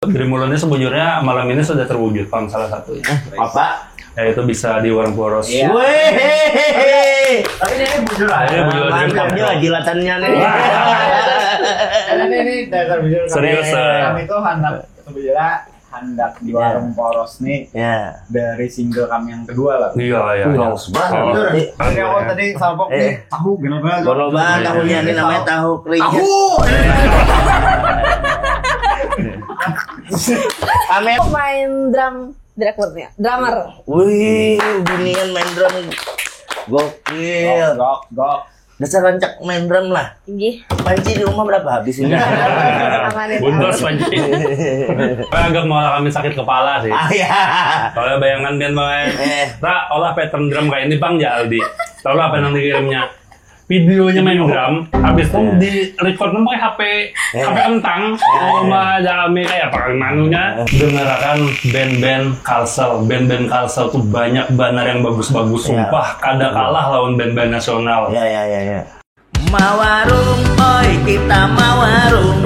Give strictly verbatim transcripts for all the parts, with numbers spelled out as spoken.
Dream Ulun ini sebujurnya malam ini sudah terwujud, Pang, salah satunya. Apa? Yaitu bisa di Warung Poros. Iya. Weh. Tapi ini bujur lah. Ini bujur, Mantap dream juga come jilatannya nih. Karena ini dasar bujur. Serius, Kami, eh. Kami tuh hendak sebujurnya hendak di Warung Poros nih Ya. dari single kami yang kedua lah. Iya, iya. Wih, Iya. haus banget. Oh. Bener. Jadi awal tadi salpok Eh. nih tahu kenapa? Boloban tahunya ini namanya tahu kering. Tahu. Amin. Main drum, drummer ya, drummer. Wih, binian main drum. Gokil. Gok gok. Dasar rancak main drum lah. Inggih. Panci di rumah berapa habis ini? Aman ya. Buntos, Panci. Agak malah kami sakit kepala sih. Ah ya. Kalau bayangan pian, Bang, eh. Eh. Ra, olah pattern drum kayak ini, Bang, ya, Aldi. Tahu lah apa yang dikirimnya? Videonya main drum, habis itu di record pakai H P, Ya. H P kentang, Ya, sama ada kami kayak apa manunya. Dengarkan band-band Kalsel, band-band Kalsel tuh banyak banget yang bagus-bagus, Ya. Sumpah, kada kalah lawan band-band nasional. Ya ya ya ya. Mawarung, oi kita mawarung.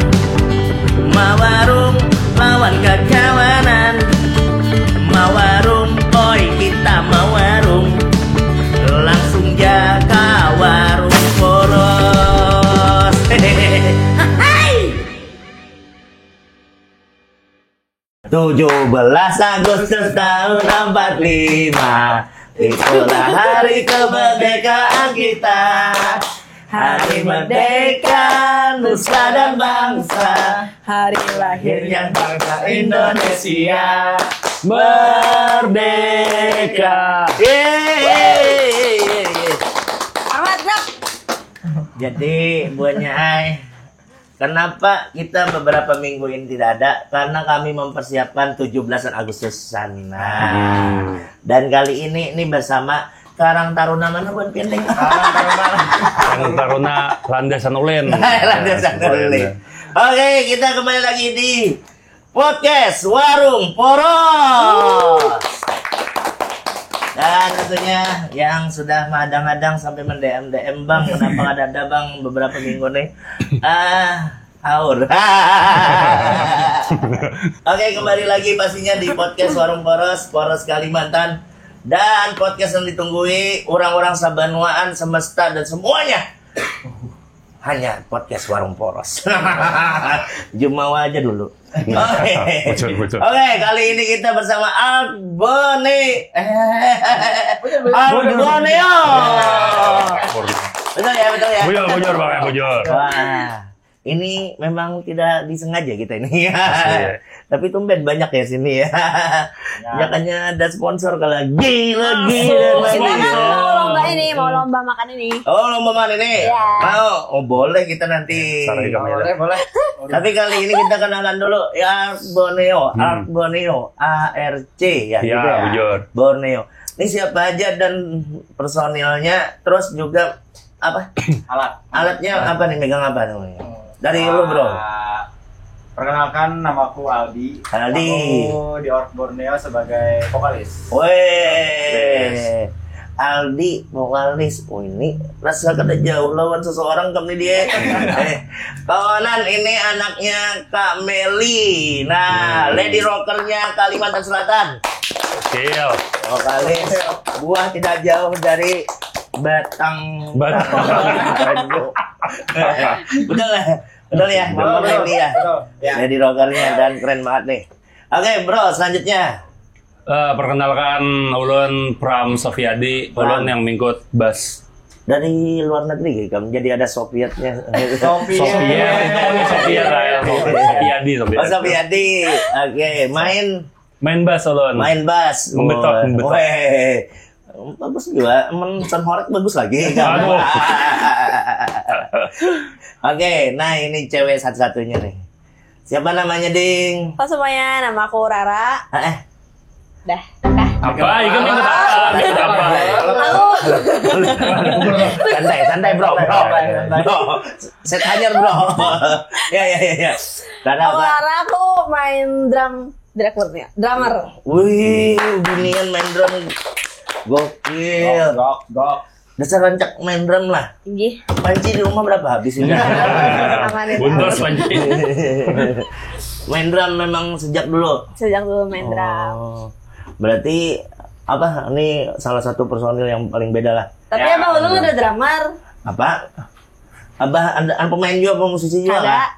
Mawarung lawan kakawanan. Mawarung, oi kita mawarung. Langsung ja ka Warung Poros. Tujuh belas Agustus tahun empat lima, itulah hari kemerdekaan kita. Hari merdeka nusa dan bangsa. Hari lahir. Akhirnya bangsa Indonesia merdeka. Yeay. Selamat, Dok. Jadi buahnya ai, kenapa kita beberapa minggu ini tidak ada? Karena kami mempersiapkan tujuh belasan Agustus sana. Dan kali ini ini bersama Karang Taruna mana, bukan, Pian, ding? Yang Taruna Landasan Ulin. Landasan Ulin. Oke, kita kembali lagi di podcast Warung Poros. Dan tentunya yang sudah menghadang-hadang sampai men-D M-D M, Bang, kenapa nggak ada, Bang, beberapa minggu nih? Ah, haur. Oke, kembali lagi pastinya di podcast Warung Poros, Poros Kalimantan. Dan podcast yang ditunggui orang-orang sabanuaan, semesta, dan semuanya. Hanya podcast Warung Poros. Jumawa aja dulu. Oke. Bocor, bocor. Oke, kali ini kita bersama Art Bone. Art Borneo. Betul ya, betul ya. Bujur, bujur, Bang, ya, bujur. Wah, ini memang tidak disengaja kita ini. Iya. Tapi tumben banyak ya sini ya. Makanya ada sponsor kalau lagi, lagi. Ini mau lomba ini, mau lomba makan ini. Oh, lomba mana ini? Iya. Mau? Oh, boleh kita nanti. Taruh di kamera. Boleh boleh. Tapi kali ini kita kenalan dulu ya, Borneo, Art Borneo, A R C ya, Iya, gitu ya. Bujur. Borneo. Ini siapa aja dan personilnya, terus juga apa? Alat. Alatnya apa nih, megang apa namanya? Dari lu, Bro. Ah, perkenalkan, namaku Aldi. Aldi. Aku di Art Borneo sebagai vokalis. Weh, Aldi, vokalis. Oh, ini rasa kada jauh lawan seseorang kami dia. Eh, kawanan, ini anaknya Kak Meli. Nah, lady rockernya Kalimantan Selatan. Gokil. Vokalis. Buah tidak jauh dari batang. Batang. Betul lah. Betul ya, Mama Meli ya. Betul. Ya. Lady rockernya dan keren banget nih. Oke, Bro, selanjutnya. Eh, perkenalkan, ulun Pram Sofiadi, ulun yang mingkut bass. Dari luar negeri kamu jadi ada Sovietnya. Sofiadi, itu kan Sofiadi lah ya. Sofiadi, Sofiadi. Oh, Sofiadi. Oke, main Main bass ulun. main bass. Membetok, Wah. membetok. Weh. Bagus juga, men sound horeg bagus lagi. Aduh. Oke, nah, ini cewek satu-satunya nih. Siapa namanya, Ding? Halo semuanya, nama aku Rara. Ah, eh, Dah, dah. Apa? Itu minggu apa? Minggu apa? Aku santai, santai, Bro, Bro. Bro, set hanyar, Bro. Ya, ya, ya, ya. Karena Aku apa? Rara, aku main drum, drummer ya, drummer. Wih, binian main drum. Gokil. Gok gok. Dasar rancak main drum lah. Inggih. Panci di rumah berapa habis ini? Aman ya. Buntos, Panci. Main drum memang sejak dulu. Sejak dulu main drum. Oh, berarti apa? Ini salah satu personil yang paling beda lah. Tapi ya, Abah ulun ada drummer. Apa? Abah ada, ada pemain juga, musisi juga Ada. Kah?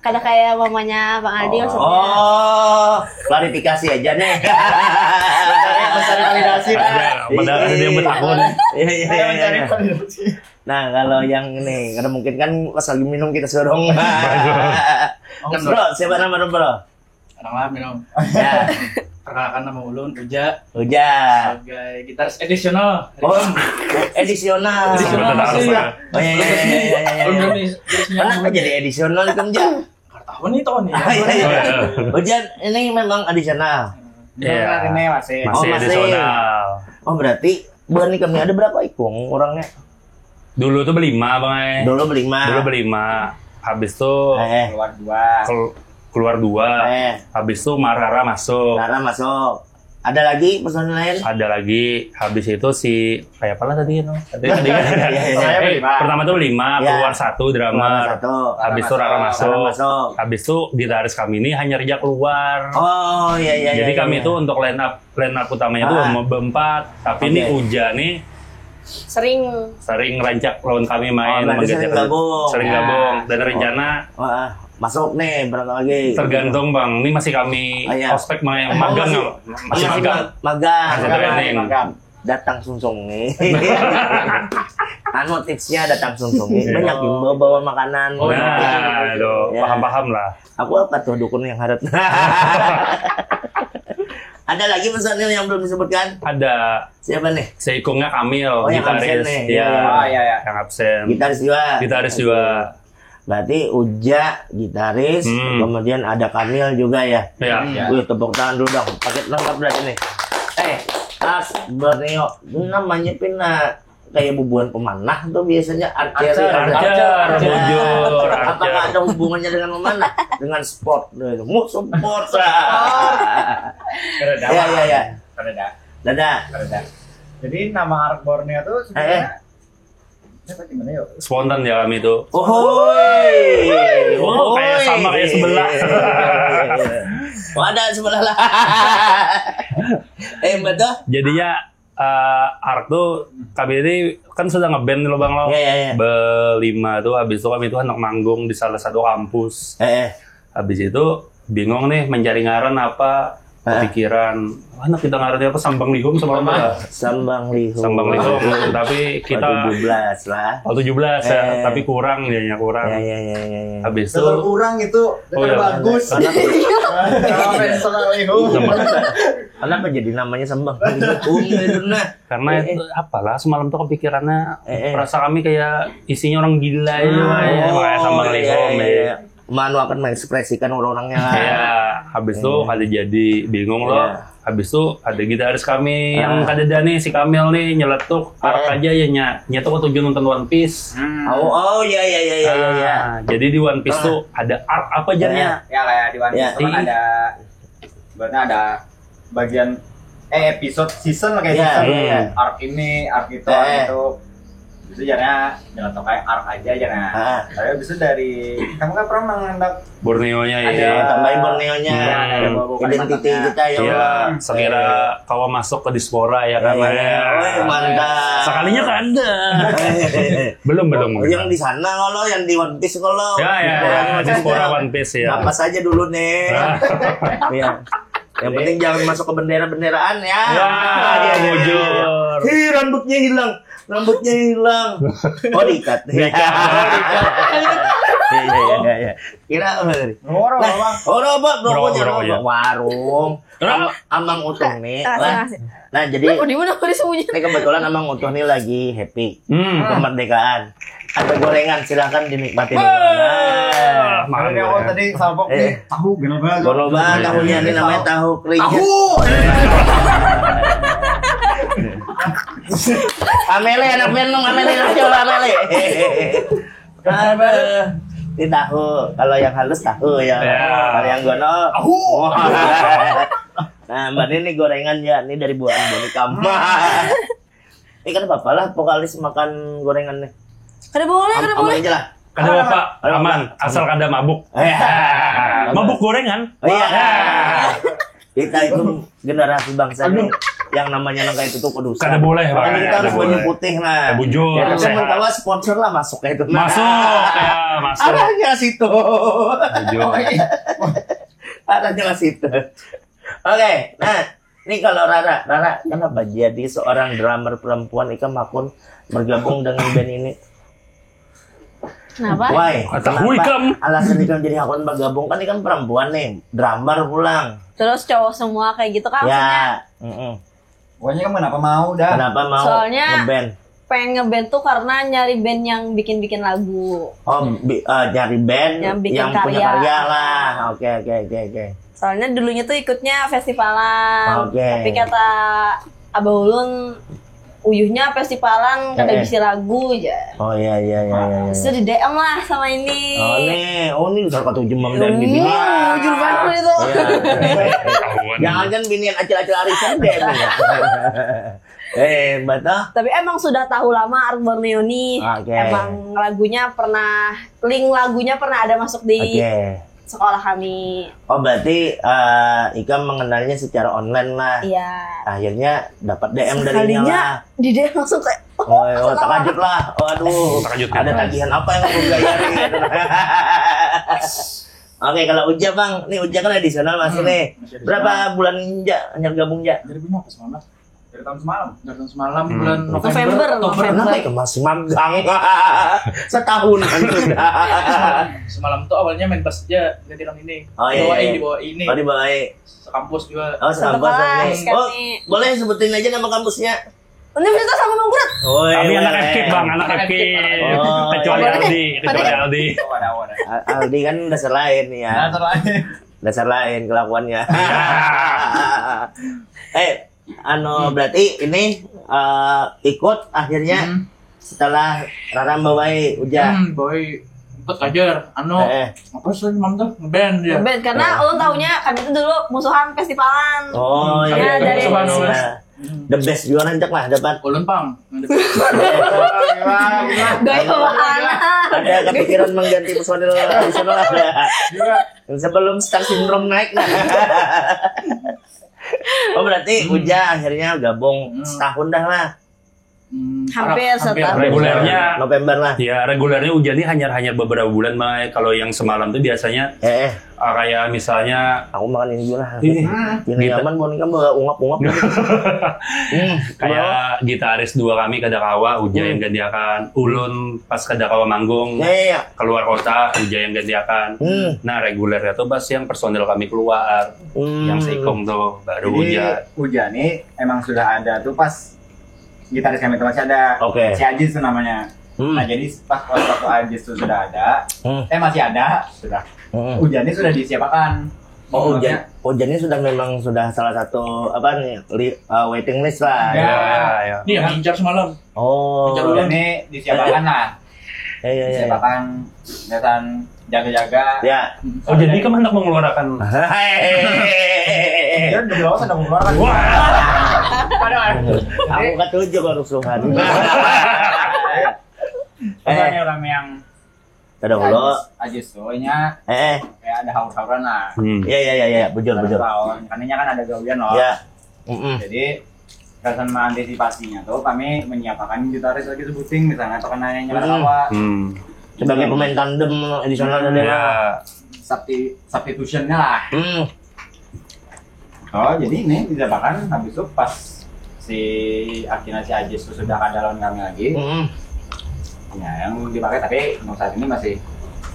Kada kayak mamanya Bang Aldi maksudnya. Oh, klarifikasi aja nih. Pesan validasi. Ada, padahal ada yang bertakun. Iya, iya, iya, iya. Nah, kalau yang ini, karena mungkin kan pas lagi minum kita sorong. Nah, bro, siapa nama bro? Orang lah minum. Ya, Perkenalkan, nama ulun Uja, Uja. sebagai gitaris additional. Oh, additional. Additional Betul, masih betul. Ya. Oh iya, iya, iya, iya, iya. Belum nih, terusnya. Kenapa jadi additional itu, Uja? Nggak tahu nih, tahu nih. Iya, iya. Uja, ini memang additional. Iya. Ini masih. Masih Oh, masih. Additional. Oh, berarti bukan nih, kami ada berapa ikung orangnya? Dulu tuh berlima, Bang, eh. Dulu berlima. Dulu berlima. Habis tuh Eh, Keluar dua. kel- keluar dua. Eh, Habis tuh Marara masuk. Rara masuk. Ada lagi personil lain? Ada lagi. Habis itu si kayak apa lah tadi, no? Tadi, tadi Iya, iya, iya. Eh, pertama tuh berlima, Iya. keluar satu drummer. Satu. Habis itu Rara Rara masuk. Masuk. Habis itu gitaris kami ini hanya Rija keluar. Oh iya iya. Jadi Iya, kami iya. Itu untuk line up line up utamanya tuh Ah. mau berempat, tapi ini Oke. Uja nih Sering. sering rancak lawan kami Oh, main berarti sama sering kita. Gabung. Sering Ya. Gabung dan rencana Wah, masuk nih berapa lagi? Tergantung, Bang, ini masih kami Oh, iya. Ospek, Bang, yang Oh, magang masih- nggak? Masih Masih magang. ma- magang. Masih training. Datang sungsung nih. Anu, tipsnya datang sungsung nih. Banyak yang bawa, bawa makanan. Nah, itu Ya. Paham-paham lah. Aku apa tuh dukun yang harap? Ada lagi personil yang belum disebutkan? Ada Siapa nih? seikungnya Kamil, Oh, yang gitaris. absen nih. Ya, Iya. Oh, iya, iya. Yang absen. Gitaris juga. Gitaris juga. Berarti Uja gitaris, Hmm. kemudian ada Kamil juga ya. Ya. Hmm. Ya. Wih, tepuk tangan dulu dong. Paket lengkap berarti nih. Eh, Art Borneo, namanya pina kayak bubuhan pemanah tuh biasanya archery. Archer, Archer. bujur, Apakah archer. Ada hubungannya dengan memanah? Dengan sport, musuh sport. Kada ada. Ya, ya, ya. Kada ada. Dadah. Kada ada. Jadi nama Art Borneo tuh sebenarnya siapa, gimana yuk? Spontan ya kami itu. Ohoi. Oh, kayak sama kayak sebelah. Oh, ada sebelah lah. Eh, betul. Jadinya eh, Art tuh kami ini kan sudah ngeband nih, lo, Bang, lo. Ya, ya, ya. Berlima tuh, habis itu kami tuh anak manggung di salah satu kampus. Eh, eh. Habis itu bingung nih mencari ngaran apa, Heeh. kepikiran, "Anak kita ngarannya apa?" Sambang Lihum sama apa? Sambang Lihum. Sambang Lihum. Tapi kita tujuh belas lah. Oh, tujuh belas ya, Eh. Tapi kurang jadinya, kurang. Ya, ya, ya, ya, ya. Habis itu Kalau kurang itu Oh, kan iya. Bagus. Kalau main Sambang Lihum. Kenapa jadi namanya Sambang Lihum itu, nah? Karena Eh, itu apalah, semalam tuh kepikirannya, Eh, eh. Perasa kami kayak isinya orang gila aja, Oh, makanya Sambang iya, Lihum iya, ya. Iya. Manu akan mengekspresikan orang-orangnya lah. Ya, habis itu Hmm. Ada jadi bingung loh. Iya. Habis itu ada gitaris kami yang Ah. kada ada nih, si Kamil nih nyeletuk, Ark Ah. Aja ya, nya. Nya tuh ketujuan nonton One Piece. Hmm. Oh, oh, ya, ya, ya, ya, ya, ya. Ah, jadi di One Piece Ah. Tuh ada Ark apa aja nya? Ya, kayak di One Piece Ya. Itu kan ada, berarti ada bagian, eh, episode, season lah, kayak Ya, season. Ya, ya. Ark ini, Ark itu, Ya, Ark ya. Itu. Itu jadinya nyeletuk kayak Ark aja aja, nah. Ah. Tapi habis itu dari, kamu kan pernah mengandap Borneo-nya Ada ya. Tambahin Borneo-nya. Hmm. Ada bawa Identiti Kalimantannya. Kita ya Iya, Allah. sekira kawa masuk ke diaspora ya, Ya, kan? ya, ya. Oh, mantap. Sekalinya kan ada. Belum, belum. Oh, yang di sana kalau yang di One Piece kalau. Ya, ya, ya. Diaspora One Piece ya. Apa saja dulu nih. Nah. Iya. Yang penting jangan masuk ke bendera-benderaan ya. Ya, Iya, iya, iya, bujur. iya. Hi, rambutnya hilang. Rambutnya hilang. Oh, diikat. Diikat. Iya, iya, iya, iya. Kira apa tadi? Ngorok, Nah, Bang. oh, apa? Ngorok, Pokoknya ngorok, apa? Iya. Warung. Ngorok. Am- Amang Utung nih. Terima Lah, kasih. Nah, jadi Oh, di mana aku disembunyi? Ini kebetulan Amang Utuh nih lagi happy Hmm. kemerdekaan. Ada gorengan, silahkan dinikmati dulu. Wah, Nah. makan Ini aku gorengan. Tadi salpok Eh. nih, tahu gini apa? Goroban tahunya ini namanya tahu kering. Tahu. Amele, anak band dong, Amele, anak cewek Amele. Aduh. Ini tahu, kalau yang halus tahu ya. Ya. Kalau yang gono. Tahu. Nah, Mbak, ini gorengan ya, ini dari buah Boni Kama. Ini kan apa-apa lah, vokalis makan gorengan nih. Kada boleh, kada Am- aman boleh. Aja lah. Kada apa, Aman. Aman, asal kada mabuk. Eh, Mabuk gorengan. Oh iya. Kita itu generasi bangsa ini yang namanya nang kayak itu tuh kudu usah. Kada boleh, Bang. Makanya kita harus banyu putih lah. Ya, bujur, sehat. Yang penting tahu sponsor lah masuk kayak itu. Nah. Masuk, ya, masuk. Arahnya situ. Bujur. Arahnya ke situ. Oke, nah, ini kalau Rara, Rara, kenapa jadi seorang drummer perempuan ikam hakun bergabung dengan band ini? Kenapa? Why? Atahui kenapa ikam. Alasan ikam jadi hakun bergabung, kan ikam perempuan nih, drummer pulang. Terus cowok semua kayak gitu kan maksudnya? Ya, mm-mm. Pokoknya kamu kenapa mau dah? Kenapa mau Soalnya ngeband? Pengen ngeband tuh karena nyari band yang bikin-bikin lagu. Oh, bi- eh, nyari band Yang bikin yang punya karya. Karya lah. Oke, oke, oke, oke. Soalnya dulunya tuh ikutnya festivalan. Oke. Tapi kata Abah Ulun, uyuhnya festivalan kada Eh, eh. Bisi lagu aja. Oh iya, iya, iya, iya, iya. Terus di D M lah sama ini. Oh nih, oh ini udah kata jemam dan Hmm, bini. Jujur banget itu. Iya. Jangan kan bini yang acil-acil arisan deh. Eh, betul. Tapi emang sudah tahu lama Art Borneo nih. Oke. Emang lagunya pernah, link lagunya pernah ada masuk di Oke. Sekolah kami. Oh, berarti eh, Ikam mengenalnya secara online lah. Iya. Akhirnya dapat D M darinya Sekalinya lah. Di D M langsung kayak, oh, Oh, oh, terkejut lah. Waduh, Terkejut, ada terkejut. Tagihan apa yang aku bayarin gitu. Oke, kalau Uja, Bang, nih Uja kan additional masih nih. Masih additional. Berapa bulan Ja hanyar gabung, Ja? Dari bulan apa semalam? Dari tahun semalam. Dari tahun semalam, hmm, bulan November. November, Oktober. November. Kenapa itu masih magang? Setahun kan sudah. Semalam tuh awalnya main bass aja, ganti tahun ini. Oh iya, dibawain, iya. Dibawain. Oh, dibawain. Sekampus juga. Oh, sekampus. Satu kelas, oh, boleh sebutin aja nama kampusnya? Universitas Abu Mangkurat. Oh, iya, kami anak F K I P, Bang, anak F K I P. Oh, kecuali Aldi, kecuali Aldi. Oh, ada, ada. Aldi kan dasar lain ya. Dasar lain. Dasar lain kelakuannya. Eh, anu, hmm, berarti ini uh, ikut akhirnya hmm. Setelah Rara bawai Uja. Hmm, bawai ikut ajar anu eh, eh. Apa sih mam tuh band ya. Band karena eh. Ulun tahunya kami itu dulu musuhan festivalan. Oh iya. Iya, dari musuhan. Iya. The best juga nanti lah dapat. Ulun pang. Gaya banget. Ada kepikiran mengganti personil personil ada. Sebelum star syndrome naik nah. Oh berarti hmm. Uja akhirnya gabung hmm. Setahun dah lah. Hmm, hampir setahun. Regulernya November lah. Ya, regulernya Uja nih hanya hanya beberapa bulan, Mai. Kalau yang semalam tuh biasanya eh, eh. Uh, kayak misalnya aku makan ini juga lah. Ini gitu. Nyaman buat kamu ungap-ungap. Hmm, kayak gitaris dua kami kada kawa, Uja hmm. Yang gantiakan. Ulun pas kada kawa manggung ya, ya, ya. Keluar kota, Uja yang gantiakan. Hmm. Nah, regulernya tuh pas yang personil kami keluar. Hmm. Yang seikong tuh baru Uja. Uja nih emang sudah ada tuh pas gitaris kami itu masih ada. Oke. Si Ajis tuh namanya. Hmm. Nah, jadi pas waktu Ajis tuh sudah ada, hmm. Eh masih ada, sudah. Hmm. Ujannya sudah disiapakan. Oh, Ujan, Ujannya sudah memang sudah salah satu apa nih, li, uh, waiting list lah. Ya, ya. Ya. Ini yang incar semalam. Oh. Incar ini disiapakan lah. Ya, ya, ya. Disiapakan dan jaga-jaga. Ya. Oh, jadi kamu hendak mengeluarkan. Dia udah berapa hendak mengeluarkan. Wah. Aku katuju baru suhan. Eh, orang yang kada ulo. Aja soalnya. Eh. Kayak ada haur-hauran lah. Hmm. Iya, iya, iya, iya, bujur, bujur. Tahun, karena kan ada gawian loh. Ya. Mm -mm. Jadi Gasan mengantisipasinya tuh kami menyiapakan gitaris lagi sebuting misalnya atau kenanya hmm. Apa hmm. Sebagai pemain tandem additional hmm. Ada ya. Substitutionnya lah hmm. Oh jadi ini dijabakan habis itu pas si akhirnya si Ajis itu sudah ada lawan kami lagi hmm. Ya yang dipakai tapi untuk saat ini masih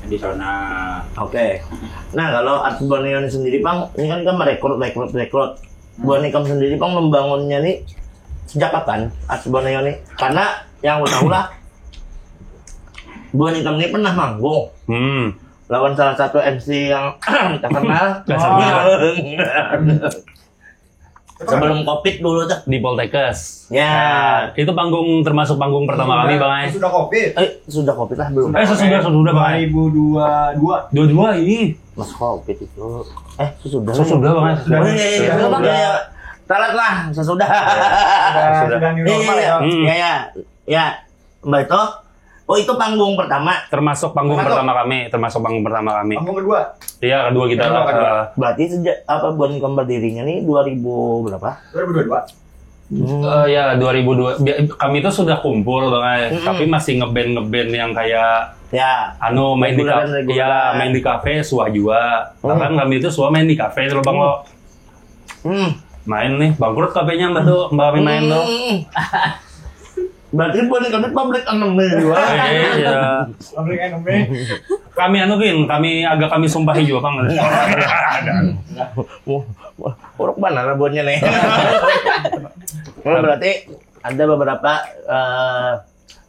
additional oke okay. Nah kalau Art Borneo sendiri bang ini kan kan merekrut rekrut rekrut buat ikam sendiri pang membangunnya nih sejak kapan Ars Borneo nih karena yang aku tahu lah buat ikam ini pernah manggung hmm. Lawan salah satu M C yang terkenal terkenal sebelum covid dulu tuh di Poltekkes ya nah, itu panggung termasuk panggung pertama kami bang eh. Sudah covid eh sudah covid lah belum eh sudah sudah bang eh. Dua ribu dua dua dua dua ini Mas Covid itu. Eh, sudah. Sudah banget. Sudah. Oh, iya, iya, iya. Sudah. Talat lah, sesudah. Sudah. Sudah. Iya, iya, iya. Hmm. Iya, iya. Ya, Mbak itu Oh, itu panggung pertama. Termasuk panggung Termasuk. pertama kami, termasuk panggung pertama kami. Panggung kedua. Iya, kedua kita Kedua, lah. kedua. Eh, Berarti sejak apa bulan ikam berdirinya nih dua ribu berapa? Dua ribu dua dua. Hmm. Eh, ya, dua ribu dua. Bia- Kami itu sudah kumpul, Bang, eh. Mm-mm. Tapi masih ngeband-ngeband yang kayak Ya. anu, main di Reguleran, kafe, reguleran. Ya, main di kafe, suah juga. Hmm. Bahkan kami itu suah main di kafe itu, Bang, Hmm. lo. Hmm. Main nih, bangkrut kafenya, Mbak, tuh, Mbak, kami main tuh. Hmm. Berarti buat kami public enemy juga. Iya. Public enemy. Kami anu, Vin, kami agak kami sumpahi juga, Bang. Wah, wah, uruk mana lah buatnya nih. Oh, berarti ada beberapa eh,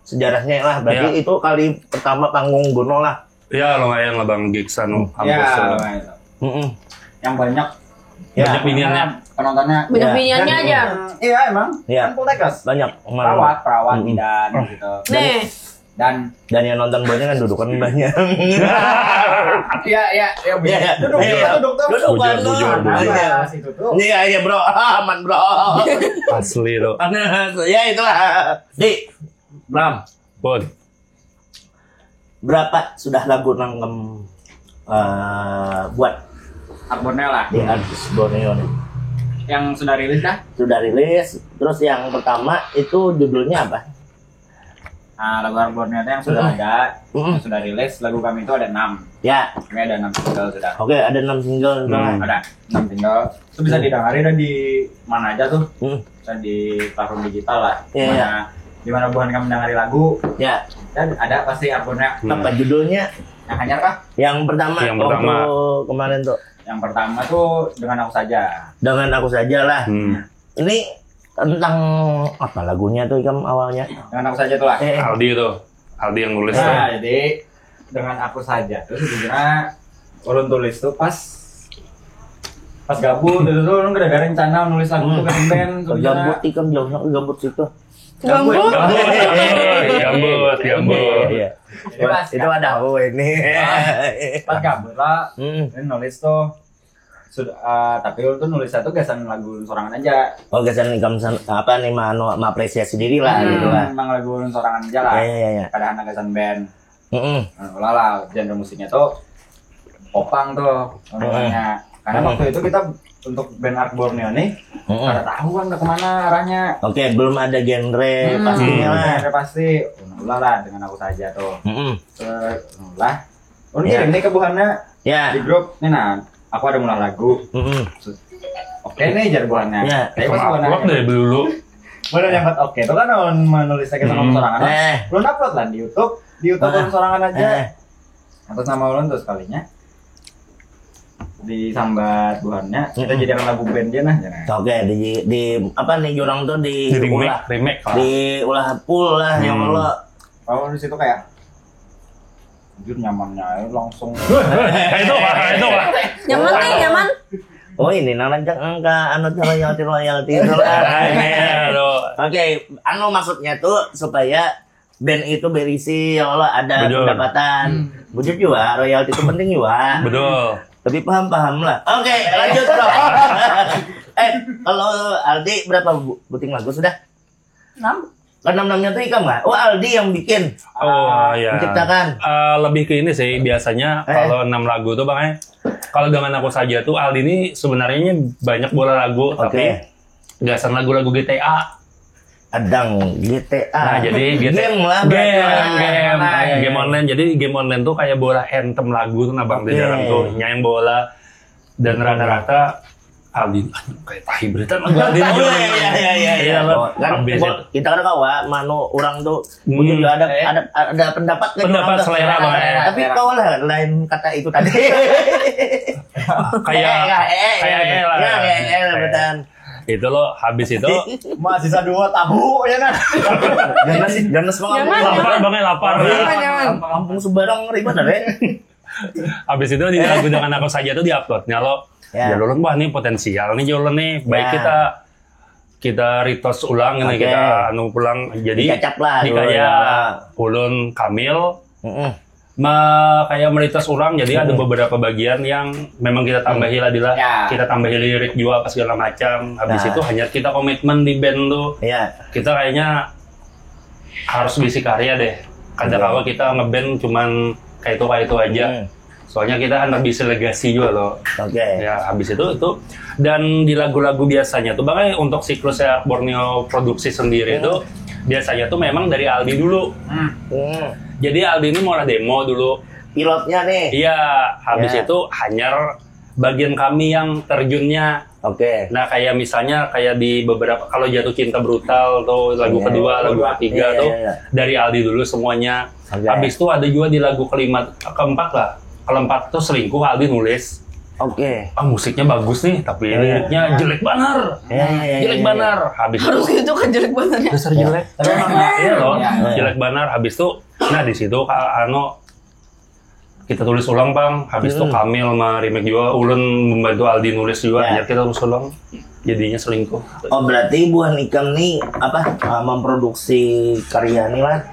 sejarahnya lah. Berarti Ya. itu kali pertama panggung Gono lah. Ya, lumayan lah, Bang, gigs anu, Ya, kampus tuh. Lumayan. Mm-mm. Yang banyak Ya. Banyak miniannya. Penontonnya. Banyak Ya. miniannya Dan, aja. Iya, emang. Ya. Kan Poltekkes. Banyak kemarin. Perawat, perawat, Mm-mm. bidan, Oh. gitu. Nih. Dan Dan yang nonton banyak kan dudukan banyak. Iya, iya, iya, Iya, iya. Duduk, Iya, duduk, iya. duduk, duduk. Duduk, Bujur, Bang. bujur, bujur. Iya. Pas itu tuh. Iya, iya, bro. Aman, bro. Asli tuh. Panas. Ya, itulah. Di, Bram. Pun. Berapa sudah lagu nang eh, buat Akbornya lah. Di Artborneo nih? Yang sudah rilis dah? Sudah rilis. Terus yang pertama itu judulnya apa? Nah, lagu Akbornya itu yang sudah Mm-mm. ada, Mm-mm. yang sudah rilis, lagu kami itu ada enam. Ya. Kami ada enam single sudah. Oke, ada enam single. Hmm. Ada enam single. Itu bisa Hmm. didengar ada di mana aja tuh. Hmm. Bisa di platform digital lah. Iya, iya. Mana, di mana buhan kami mendengari lagu. Ya. Dan ada pasti Akbornya. Hmm. Apa judulnya? Yang hanyar kah? Yang pertama. Yang pertama. Waktu kemarin tuh. Yang pertama tuh Dengan Aku Saja. Dengan Aku Saja lah. Hmm. Ini tentang apa lagunya tuh, Ikam, awalnya? Dengan Aku Saja tuh lah. Eh, eh. Aldi tuh. Aldi yang nulis tuh. Nah, jadi Dengan Aku Saja tuh sebenarnya ulun tulis tuh pas, pas gabut itu tuh, ulun kada ada rencana nulis lagu tuh. Hmm. Ke band sebenarnya. Gabut, Ikam, jauhnya ke gabut situ. Gambut. Gambut, gambut, gambut. Iya. Jadi pas Itu ada aku ini. Pas gabut lah, Hmm. ini nulis tuh. Sudah, eh, tapi ulun tuh nulisnya tuh gasan lagu sorangan aja. Oh, gasan Ikam san-, apa nih, manu, mengapresiasi diri lah, Hmm, gitu lah. Emang lagu sorangan aja lah. Iya, iya, iya. Kada ada gasan band. Mm-mm. Nah, ulah lah, genre musiknya tuh popang tuh, Mm-mm. namanya. Karena Mm-mm. waktu itu kita untuk band Artborneo nih, Mm-mm. kada tahu kan udah kemana arahnya. Oke, belum ada genre Hmm, pastinya lah. Genre pasti. Ulah lah, Dengan Aku Saja tuh. Mm-mm. Eh, ulah. Oh, Iya. kirim nih ke buhannya Ya. di grup. Nih, nah, aku ada meulah lagu. Mm-mm. Oke nih, jar buhannya. Ya. Tapi pas Sama buhannya upload deh dulu. Baru nyambat oke, itu kan ulun menulis lagi sama Hmm. sorangan. Eh. Ulun upload lah di YouTube, di YouTube Heeh. ulun sorangan aja. Eh. Atas nama ulun tuh sekalinya. Disambat buhannya, kita Mm-mm. jadikan lagu band aja nah, jar. Oke, di, di, apa nih, jurang tuh di Di remake, ulah, remake lah. Diulah full lah, ya Hmm. Allah. Kalau di situ kayak, jujur nyamannya aja langsung. Itu lah, itu lah. Nyaman nih, nyaman. Oh, ini nang rancak angka, anu, royalti, royalti itu lah. Iya, aduh. Oke, anu, maksudnya tuh supaya band itu berisi, ya Allah, ada Betul. pendapatan. Hmm. Bujur juga, royalti itu penting juga. Betul. Tapi paham-paham lah. Oke, lanjut, Bro. Eh, kalau Aldi berapa bu-, buting lagu sudah? Enam. Kan enam-enamnya tuh Ikam nggak? Oh, Aldi yang bikin. Oh, iya. Menciptakan. Eh, lebih ke ini sih, biasanya Eh. kalau enam lagu tuh, Bang, eh, kalau Dengan Aku Saja tuh, Aldi ini sebenarnya banyak bola lagu, Oke. tapi gasan lagu-lagu G T A. Adang G T A. Nah, jadi G T A. Game lah, berarti Game, lah. game, Online. game online. Jadi game online tuh kayak bola anthem lagu tuh, nah, Bang, di Oke. dalam tuh. Nya yang bola. Dan rata-rata Aldi, kayak tahi berita lagu Aldi. Oh, iya, iya, iya, iya, iya. Iya, lah. Oh, kan, Habis bo-, itu. kita kan kawa, manu, orang tuh Hmm. punya ada, Eh. ada, ada pendapat kan Pendapat orang tuh. selera, Bang. Tapi Selera. kau lah, lain kata itu tadi. Kayak, Eh, eh, eh, kayak eh, eh lah. Ya, eh, eh, Kayak betan. Itu loh, habis itu Mahasiswa dua tahu, ya kan? Ganas, ganas banget. Ganas. Lapar, Bang, ya, lapar. Nyaman, nyaman. Kampung sebarang ribet, ada. Habis itu di lagu Dengan Aku Saja tuh diuploadnya lo. Ya. Ya, ulun, wah, nih potensial nih, ulun nih. Baik Ya. kita, kita retouch ulang, ini Oke. kita anu pulang. Jadi Dicacap lah dulu, dikaya ya. ulun Kamil, Mm-mm. ma-, kayak meretouch ulang. Jadi ada Mm-mm. beberapa bagian yang memang kita tambahi lah, Dila. Ya. Kita tambahi lirik juga apa segala macam. Habis Nah. itu hanya kita komitmen di band tuh. Iya. Kita kayaknya harus bisi karya deh. Ada kawa kita ngeband cuman kayak itu, kayak itu aja. Hmm. Soalnya kita anak bisi legasi juga loh. Oke. Ya, habis itu, itu dan di lagu-lagu biasanya tuh, bang, untuk siklusnya Borneo Produksi sendiri tuh biasanya tuh memang dari Aldi dulu. Hmm. Jadi Aldi ini mau demo dulu. Pilotnya nih. Iya, habis itu hanyar bagian kami yang terjunnya. Oke. Nah, kayak misalnya kayak di beberapa, kalau Jatuh Cinta Brutal tuh lagu kedua, lagu ketiga tuh dari Aldi dulu semuanya. Oke. Habis itu ada juga di lagu kelima, keempat lah. Keempat tuh Selingkuh, Aldi nulis. Oke. Ah, musiknya bagus nih, tapi liriknya jelek banar. Iya, iya, iya, jelek banar. Habis itu harus gitu kan, jelek banar ya. Dasar jelek. Tapi emang iya loh, jelek banar. Habis itu, nah, di situ Kak Ano kita tulis ulang, bang. Habis itu Kamil mah remake juga, ulun membantu Aldi nulis juga. Ya. Akhirnya kita tulis ulang, jadinya Selingkuh. Oh, berarti buah nikam nih apa, uh, memproduksi karya nih lah,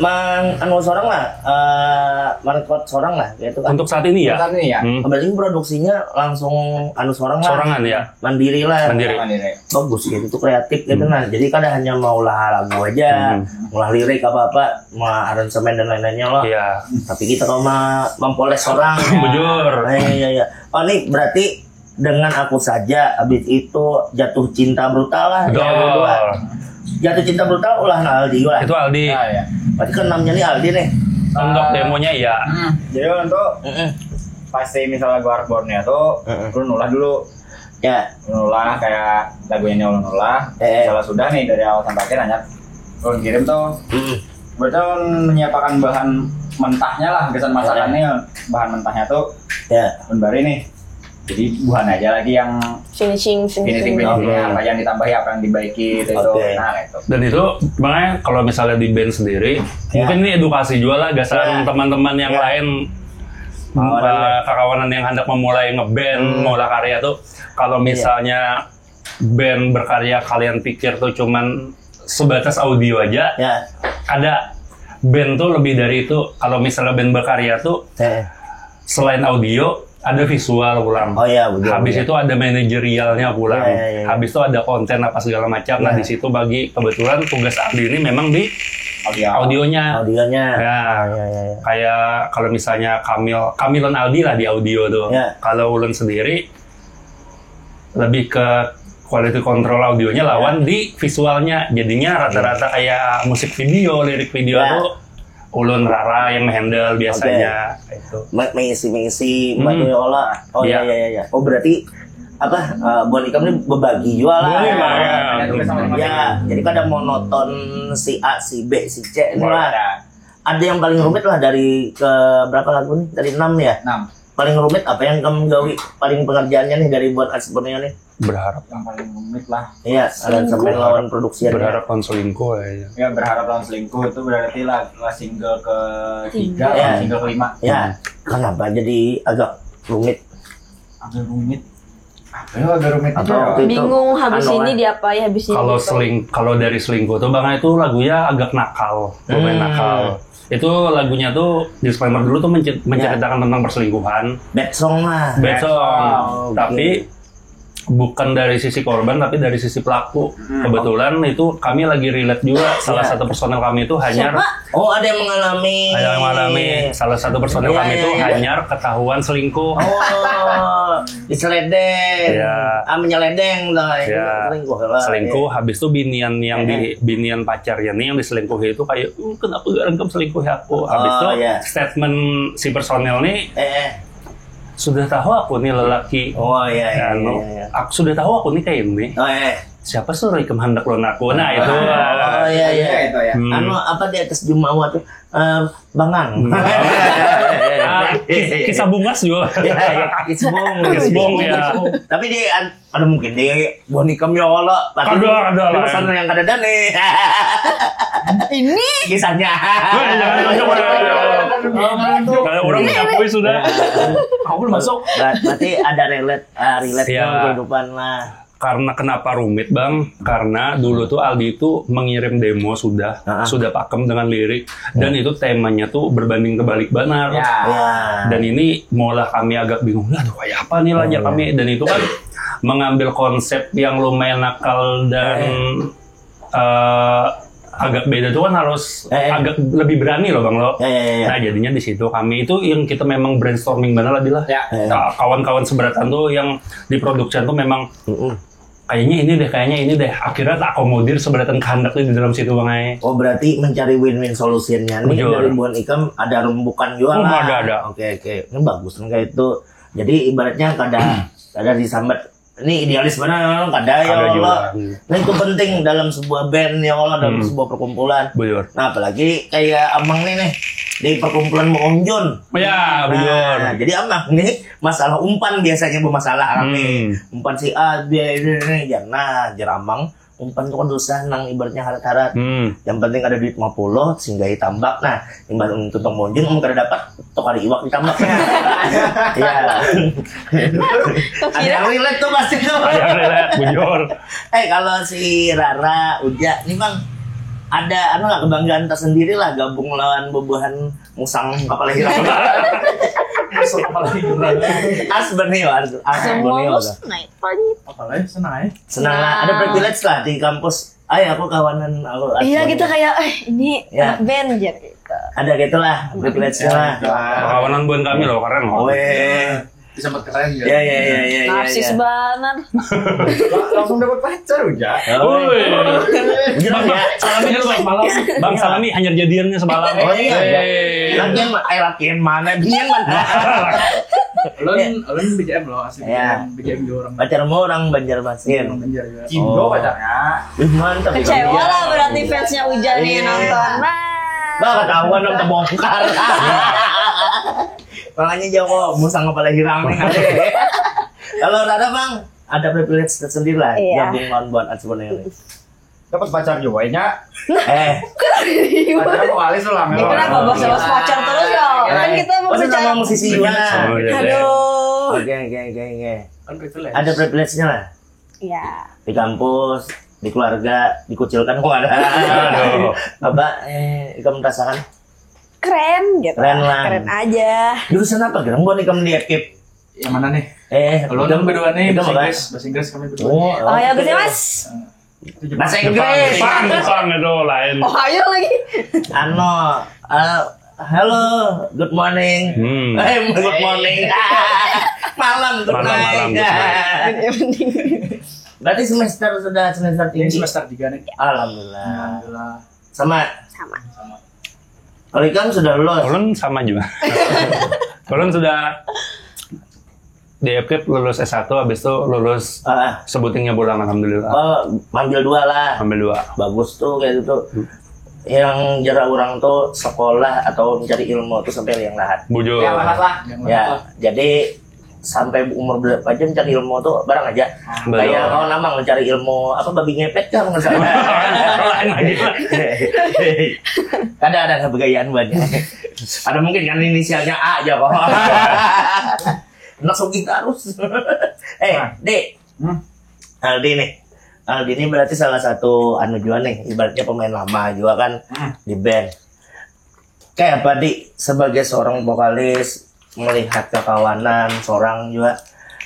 mang anu seorang lah, uh, merekod seorang lah gitu kan. Untuk saat ini ya. Saat ini ya. Hmm. Berarti produksinya langsung anu seorang lah. Sorangan ya. Mandiri lah. Mandiri. Mandiri. Bagus gitu tuh, kreatif gitu. Nah, jadi kada hanya mau lah lagu aja, mau lah lirik apa-apa, mau aransemen dan lain-lainnya loh. Iya. Tapi kita kalau ma- mempoles orang. Bujur. Iya, iya, iya. Oh, ini berarti Dengan Aku Saja, habis itu Jatuh Cinta Brutal lah. Betul. Jatuh Cinta Brutal ulah Aldi lah. Itu Aldi. Nah, ya. Berarti kan namanya nih Aldi nih. Untuk demonya ya. Hmm. Jadi untuk pasti misalnya gua Borneo tuh, lu nulah dulu. Ya. Nulah kayak lagunya ini, ulun nulah. Eh. Misalnya sudah nih dari awal sampai akhir, hanya ulun kirim tuh. Hmm. Berarti ulun menyiapkan bahan mentahnya lah, kesan masakannya, bahan mentahnya tuh. Ya. Ulun bari nih. Jadi buhan aja lagi yang finishing, finishing, finishing, finishingnya, apa yang ditambahi, apa yang dibaiki, itu, itu. Oke. Nah, itu. Dan itu makanya kalau misalnya di band sendiri, mungkin ini edukasi juga lah gasan teman-teman yang lain, eh, kakawanan yang hendak memulai ngeband, mau lah karya tuh, kalau misalnya band berkarya kalian pikir tuh cuman sebatas audio aja, ada band tuh lebih dari itu. Kalau misalnya band berkarya tuh selain audio, ada visual pulang. Oh iya, betul. Habis itu ada manajerialnya pulang. Iya, iya, iya. Habis itu ada konten apa segala macam. Nah, di situ bagi, kebetulan tugas Aldi ini memang di audionya. Audionya. Ya. Oh, iya, iya, iya. Kayak kalau misalnya Kamil, Kamil dan Aldi lah di audio tuh. Iya. Kalau ulun sendiri lebih ke quality control audionya lawan di visualnya. Jadinya rata-rata kayak musik video, lirik video tuh ulun rara yang handle biasanya. Oke. Itu. Me- mengisi-mengisi, hmm, olah. Oh, iya, iya, iya, iya. Oh, berarti apa, eh, buat ikam ini berbagi juga lah. Boleh lah, ya. Ya, jadi kada monoton si A, si B, si C ini lah. Ada yang paling rumit lah dari ke berapa lagu nih? Dari enam ya? Enam. Paling rumit apa yang kamu gawi? Paling pengerjaannya nih dari buat Asbunnya nih? Berharap. Yang paling rumit lah. Iya, ada sampai lawan produksiannya. Berharap lawan Selingkuh ya. Ya, Berharap lawan Selingkuh itu berarti lah, lah single ketiga, ya, single kelima. Ya, kenapa jadi agak rumit? Agak rumit. Apa ya, agak rumit? Apa juga waktu itu? Bingung habis anu ini kan? Diapai, habis ini kalau diapai? Seling-, kalau dari Selingkuh tuh, bang, itu lagunya agak nakal, lumayan nakal. Itu lagunya tuh, disclaimer dulu tuh, mencer- menceritakan tentang perselingkuhan. Bad song lah. Bad song. Oh, oke. Tapi bukan dari sisi korban, tapi dari sisi pelaku. Hmm. Kebetulan itu kami lagi relate juga. Salah satu personel kami itu hanyar. Siapa? Oh, ada yang mengalami. Ada yang mengalami. Salah satu personel kami itu hanyar ketahuan selingkuh. Oh, diseledeng. Iya. Ah, menyeledeng lah. Iya. Selingkuh lah. Selingkuh, habis itu binian yang di, binian pacarnya nih yang diselingkuhi itu kayak, "Uh, kenapa garang kamu selingkuhi aku?" Habis itu statement si personel nih, eh, eh. Sudah tahu aku nih lelaki. Oh, iya, iya, anu, iya, iya. Aku sudah tahu aku nih kayak ini. Oh, iya. Siapa suruh ikam hendak lawan aku? Nah, itu. Oh, iya, iya. Itu ya. Hmm. Anu, apa di atas jumawa tuh? Eh, bangang. Hmm. Ah, kis- kisah bungas juga. Iya, iya, kisbong. Kisbong, ya. Tapi di an- Ada mungkin di buah nikam ya Allah. Tapi kada, kada lah. Pesan yang kada ada nih. Ini kisahnya. Wah, jangan, jangan, jangan, jangan. Kalau orang diakui sudah. Aku belum masuk. Ber- berarti ada relate, ah, relate ya, kehidupan lah. Karena kenapa rumit, bang? Karena dulu tuh Aldi itu mengirim demo sudah, sudah pakem dengan lirik. Dan itu temanya tuh berbanding kebalik banar. Ya. Ya. Dan ini malah kami agak bingung, lah, aduh, kayak apa nih lah, ya, kami. Dan itu kan mengambil konsep yang lumayan nakal dan, eh, agak beda tuh kan harus Eh, eh. agak lebih berani loh bang lo. Ya, ya, ya, ya. Nah jadinya di situ kami itu yang kita memang brainstorming banget lah Dila. Ya. Eh. Nah, kawan-kawan seberatan tuh yang di production tuh memang Mm-mm. kayaknya ini deh, kayaknya ini deh. Akhirnya tak akomodir seberatan kehendak di dalam situ bang ai. Oh, berarti mencari win-win solutionnya nih. Bujur. Dari buan ikam ada rembukan juga Oh, lah. Ada, ada. Oke, oke. Ini bagus nih kayak itu. Jadi ibaratnya kada kada disambat. Ini idealis mana kada ya Ada Allah. juga. Nah, itu penting dalam sebuah band ya Allah, dalam Hmm. sebuah perkumpulan. Bujur. Nah, apalagi kayak Amang nih nih di perkumpulan Meunjun. Ya, bujur. Nah, jadi Amang nih masalah umpan biasanya bermasalah kami. Hmm. Umpan si A dia ini ini ya. Nah, jar Amang, umpan tuh kan dosa nang ibaratnya harat-harat. Hmm. Yang penting ada duit lima puluh, singgahi tambak. Nah, imbah untuk Meunjun, mun kada dapat, tukar iwak di tambaknya. Iya. Ada yang relate tuh pasti tuh. Ada relate, bujur. Eh, kalau si Rara, Uja, nih bang, ada anu lah kebanggaan tersendiri lah gabung lawan bubuhan musang kepala hirang. Masuk kepala hiburan. Asbernio, Asbernio. Semua mus naik lagi. Apalagi senang ya. Senang lah, ada privilege lah di kampus. Ay, aku kawanan aku. Iya Asbernio. Gitu kayak eh ini Ya. Anak band jar gitu. Ada gitu lah, privilege lah. Kawanan buan kami loh, keren loh. Weh. Bisa buat keren ya. Ya ya ya ya. ya, Narsis ya. Banget. Langsung dapat pacar Uja. Oh, Woi. Jujur ya. Ini lu malam. Bang Salami hanya jadiannya semalam. Oh, iya, iya. Eh. Lakian ma- eh lakian mana? Binian mana? Ulun ulun B J M loh asli Ya. B J M B J M orang. Pacarmu orang Banjarmasin. Orang Banjar juga. Cindo Oh. Pacarnya. Ih, mantap. Kecewa lah berarti fansnya Uja nih Iya. Nonton. Nah. Bah, ketahuan dong terbongkar. Makanya Joko musang kepala hirang nih. Kalau Rara bang, ada privilege tersendiri lah. Iya. Gabung lawan buat Asbernio ini. Dapat pacar juga nya. Eh, Pacar vokalis ulang. Kenapa bahas-bahas pacar terus ya? Kan kita mau masa bicara. Sama musisi juga. Oh, iya, iya. Aduh. Oke oke oke oke. Kan privilege. Ada privilege-nya lah. Ya. Di kampus, di keluarga, dikucilkan kok ada. Aduh. Apa eh ikam merasakan? Keren gitu. Keren lah. Keren aja. Jurusan apa gerang buat ikam di F K I P? Yang mana nih? Eh, Kalau ikam- nang berdua nih ikam bahasa apa? Inggris, bahasa Inggris kami berdua. Oh, Oh ya, bisa mas. Bahasa Inggris. Jepang, Jepang itu lain. Ohio lagi. Ano, eh, hello, good morning. Hmm. Eh, good morning. Malam, good Malam, night. malam, good night. Berarti semester sudah semester Ini tinggi. Semester tiga nih. Alhamdulillah. Alhamdulillah. Sama. Sama. Kalau ikam sudah lulus. Ulun sama juga. Ulun sudah di F K I P lulus S satu, habis itu lulus Ah, sebutingnya pulang alhamdulillah. oh, ambil dua lah. Ambil dua. Bagus tuh kayak gitu. Yang jar urang tuh sekolah atau mencari ilmu tuh sampai yang lahat. Bujur. Yang lahat lah. Yang lahat Ya, lah. Jadi sampai umur berapa aja mencari ilmu tuh barang aja. Betul. Kayak kau namang mencari ilmu apa babi ngepet kan nggak salah. Lain lagi. Ada ada kebegayaan banyak. Ada mungkin kan inisialnya A aja kok. Nak sugih terus. Eh, Nah. Dek. Hmm. Aldi nih. Aldi ini berarti salah satu anu juga nih, ibaratnya pemain lama juga kan Hmm. di band. Kayak apa di sebagai seorang vokalis melihat kekawanan seorang juga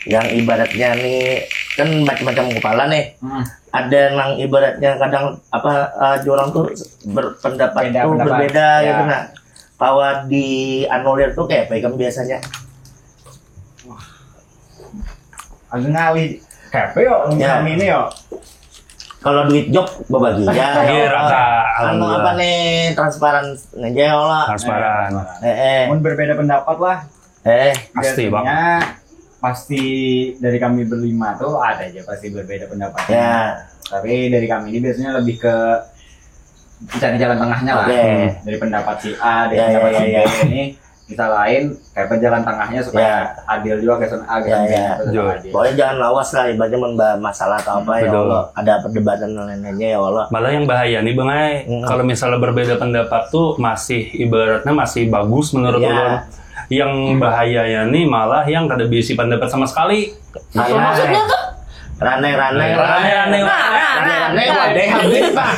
yang ibaratnya nih kan macam-macam kepala nih. Hmm. Ada nang ibaratnya kadang apa eh, orang tuh berpendapat Beda tuh pendapat. Berbeda Ya. Gitu nah. Kawa dianulir tuh kayak apa ikam biasanya? Agak ngalih. Kayak apa yo? Ya. Kami ini yo. Kalau duit job berbagi ya. Bagi rata, Anu alhamdulillah. Apa nih transparan aja ya Allah. Transparan. Eh eh. Mun berbeda pendapat lah. Eh. Pasti, Bang. Biasanya pasti dari kami berlima tuh ada aja pasti berbeda pendapatnya. Ya. Tapi dari kami ini biasanya lebih ke cari jalan tengahnya lah. Oke. Dari pendapat si A, dari Ya, pendapat ya, si B ya, ya. Ini kita lain kayak jalan tengahnya supaya Ya. Adil juga kesan A Ya, kesan B ya. itu Betul. tetap adil. Pokoknya jangan lawas lah ibaratnya membahas masalah atau apa ya Betul. Allah. Ada perdebatan dan lain-lainnya ya Allah. Malah yang bahaya nih Bang Ai, Mm-mm. kalau misalnya berbeda pendapat tuh masih ibaratnya masih bagus menurut Iya. ulun. Yang bahayanya nih malah yang kada berisi pendapat sama sekali. Iya. Maksudnya tuh? Ranai-ranai. Ranai-ranai. Nah, nah, nah. Ranai-ranai, wadai habis, Pak.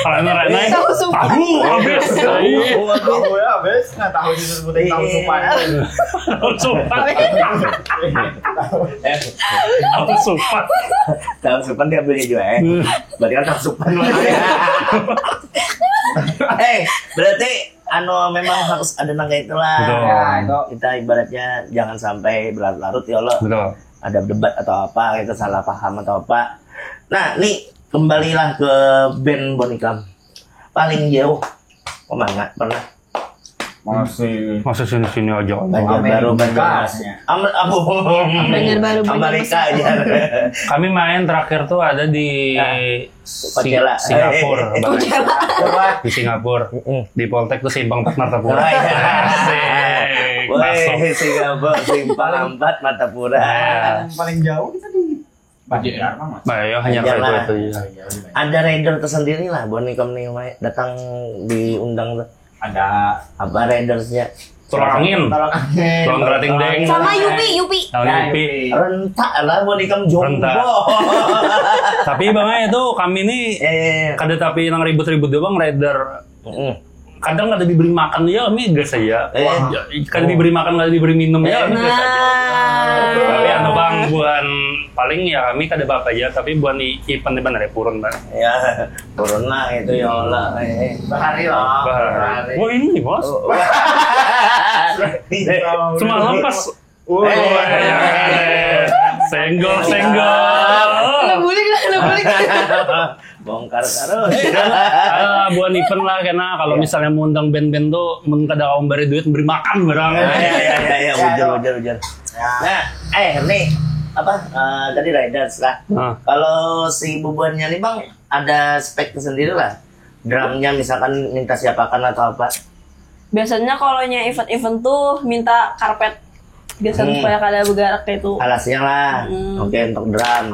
Ranai-ranai. Tahu supan. Tahu habis. Tahu habis. Tahu ya habis. Nah, tahu disebutin tahu supan. Tahu supan. Eh, tahu supan. Tahu supan diambilnya juga, eh. Hmm. Berarti kan tahu supan lah. Eh, berarti anu memang harus ada nang kayak itulah. Betul. Ya, itu. Kita ibaratnya jangan sampai berlarut-larut ya Allah. Betul. Ada debat atau apa gitu, salah paham atau apa. Nah, nih kembalilah ke band Bonikam. Paling jauh kemana pernah? Masih Masa sini-sini aja. Banjarbaru, Amerika. Banjarmasin. Am- abu- Banjarbaru, Amerika aja. Kami main terakhir tuh ada di Ah, Sing- Coachella. Singapura. Wah. Di Singapura. Mm-mm. Di Poltek tuh simpang empat Wah, Martapura. iya. Asik. Woi, Masuk. Singapura simpang empat Martapura. Nah, Yang paling jauh kita di Banjar, Bang, Mas. Nah, ya, hanya Banjar kayak itu, lah. itu, iya. Paling jauh di Banjar. Ada riders tersendiri lah, Bonikam nih, Mai. Datang diundang tuh. Ada Apa ridersnya? Tulang angin. Tolak angin. Tulang kerating deng. Sama Yupi, Yupi. Nah, Ya, Yupi. Yupi. Rentak lah, Bonikam jombo. Rentak. Tapi bang, itu kami nih Eh, kada tapi nang ribut-ribut doang, rider. mm. Kadang kada diberi makan ya kami gas aja. Eh. Wah, ya, kada diberi makan, kada diberi minum ya kami gas aja. Nah. Tapi anu bang, buhan paling ya kami kada apa-apa aja, tapi buhan i- event di mana ya purun bang. Ya, turun lah itu ya Allah. Eh, Bahari lah. Bahari. Bahari. Wah ini bos. oh, wah. Eh, semalam pas. Wah. Oh, iya. Senggol, senggol. Lah bulik lah, lah bulik. Bongkar terus. Ah, buhan event lah karena kalau misalnya mau undang band-band tuh mun kada kawa memberi duit beri makan barang. Ya, ya, ya, ya, ya, bujur, bujur, bujur. Nah, eh nih apa eh, tadi riders lah. Nah, Kalau si bubuhannya nih bang ada spek tersendiri lah. Drumnya misalkan minta siapakan atau apa? Biasanya kalau nya event-event tuh minta karpet biasa Hmm. supaya kada bergerak kayak itu. Alasnya lah. Hmm. Oke untuk drum.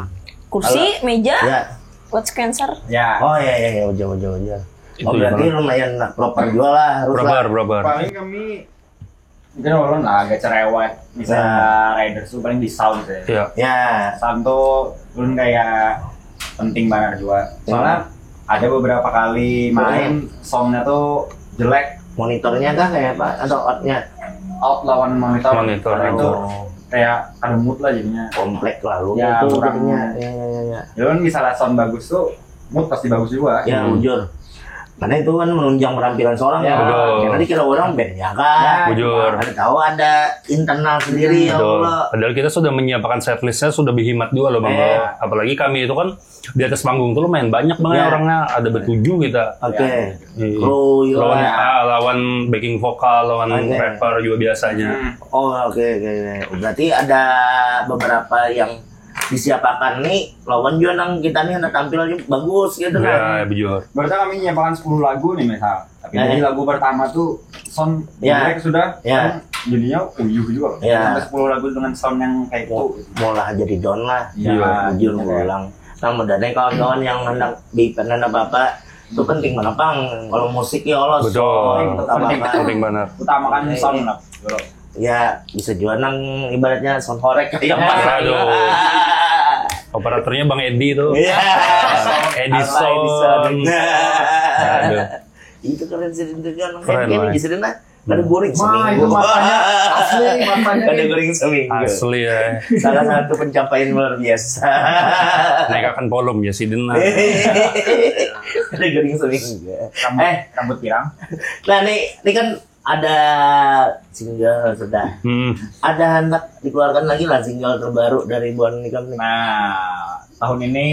Kursi, meja, Ya. buat sequencer. Ya. Oh ya ya ya ujar ujar ujar. itu Oh berarti gimana? Lumayan proper juga lah harus lah. Proper, proper. Paling kami mungkin ulun lah agak cerewet. Bisa Ya. riders tuh paling di sound sih. Ya. Ya. Sound tuh ulun kayak penting banget juga. Soalnya ada beberapa kali main soundnya tuh jelek, Monitornya kah kayak apa atau outnya? Out lawan monitor. Monitor, Nah, itu oh. Kayak kada mood lah jadinya. Komplek lalu Ya, itu kurang. Jadinya. Ya ya ya ya. Jadi kan misalnya sound bagus tuh mood pasti bagus juga. Ya Hmm. Bujur. Karena itu kan menunjang penampilan seorang Ya. ya. Betul. Karena dikira orang band ya kan. Bujur. Ada tahu ada internal sendiri ya Betul. Allah. Padahal kita sudah menyiapkan setlistnya sudah berhemat juga loh bang. Iya. Apalagi kami itu kan di atas panggung tuh lumayan banyak banget Iya. Orangnya ada bertujuh kita. Oke. Iya. Kru ya. Lawan, ah, lawan backing vokal, lawan Oke. rapper juga biasanya. Hmm. Oh oke oke. Oke. Berarti ada beberapa yang disiapakan nih lawan juga nang kita nih hendak tampil juga bagus gitu kan. Ya, bujur. Berarti kami nyiapkan sepuluh lagu nih misal. Tapi Ya. Dari lagu pertama tuh sound Ya. jelek sudah. Ya. Kan jadinya uyuh juga. Ya. Sampai sepuluh lagu dengan sound yang kayak itu. Mau lah jadi don lah. Iya. Iya. Bujur Gitu, ngulang. Nah, mudah nih kawan-kawan yang hendak di event apa-apa itu penting banget bang. Kalau musik ya Allah. Betul. Sound, apa-apa. Penting banget. Utamakan Iya. Sound lah. Bro. Ya bisa juga nang ibaratnya sound horek kayak apa. Aduh. Operatornya Bang Edi tuh. Iya. Edison. Apa Edison? Aduh. Itu keren sih itu kan. Keren, Kayak Bang. Di sini nah. Kada goreng Wah, itu seminggu. makanya asli, makanya Kada goreng seminggu. Asli ya. Salah satu pencapaian luar biasa. Naikakan volume ya sidin lah. Kada goreng seminggu. Rambut, Eh, rambut pirang. Nah, nih, ini kan ada single sudah. Hmm. Ada hendak dikeluarkan lagi lah single terbaru dari Buan Nikam nih. Nah, tahun ini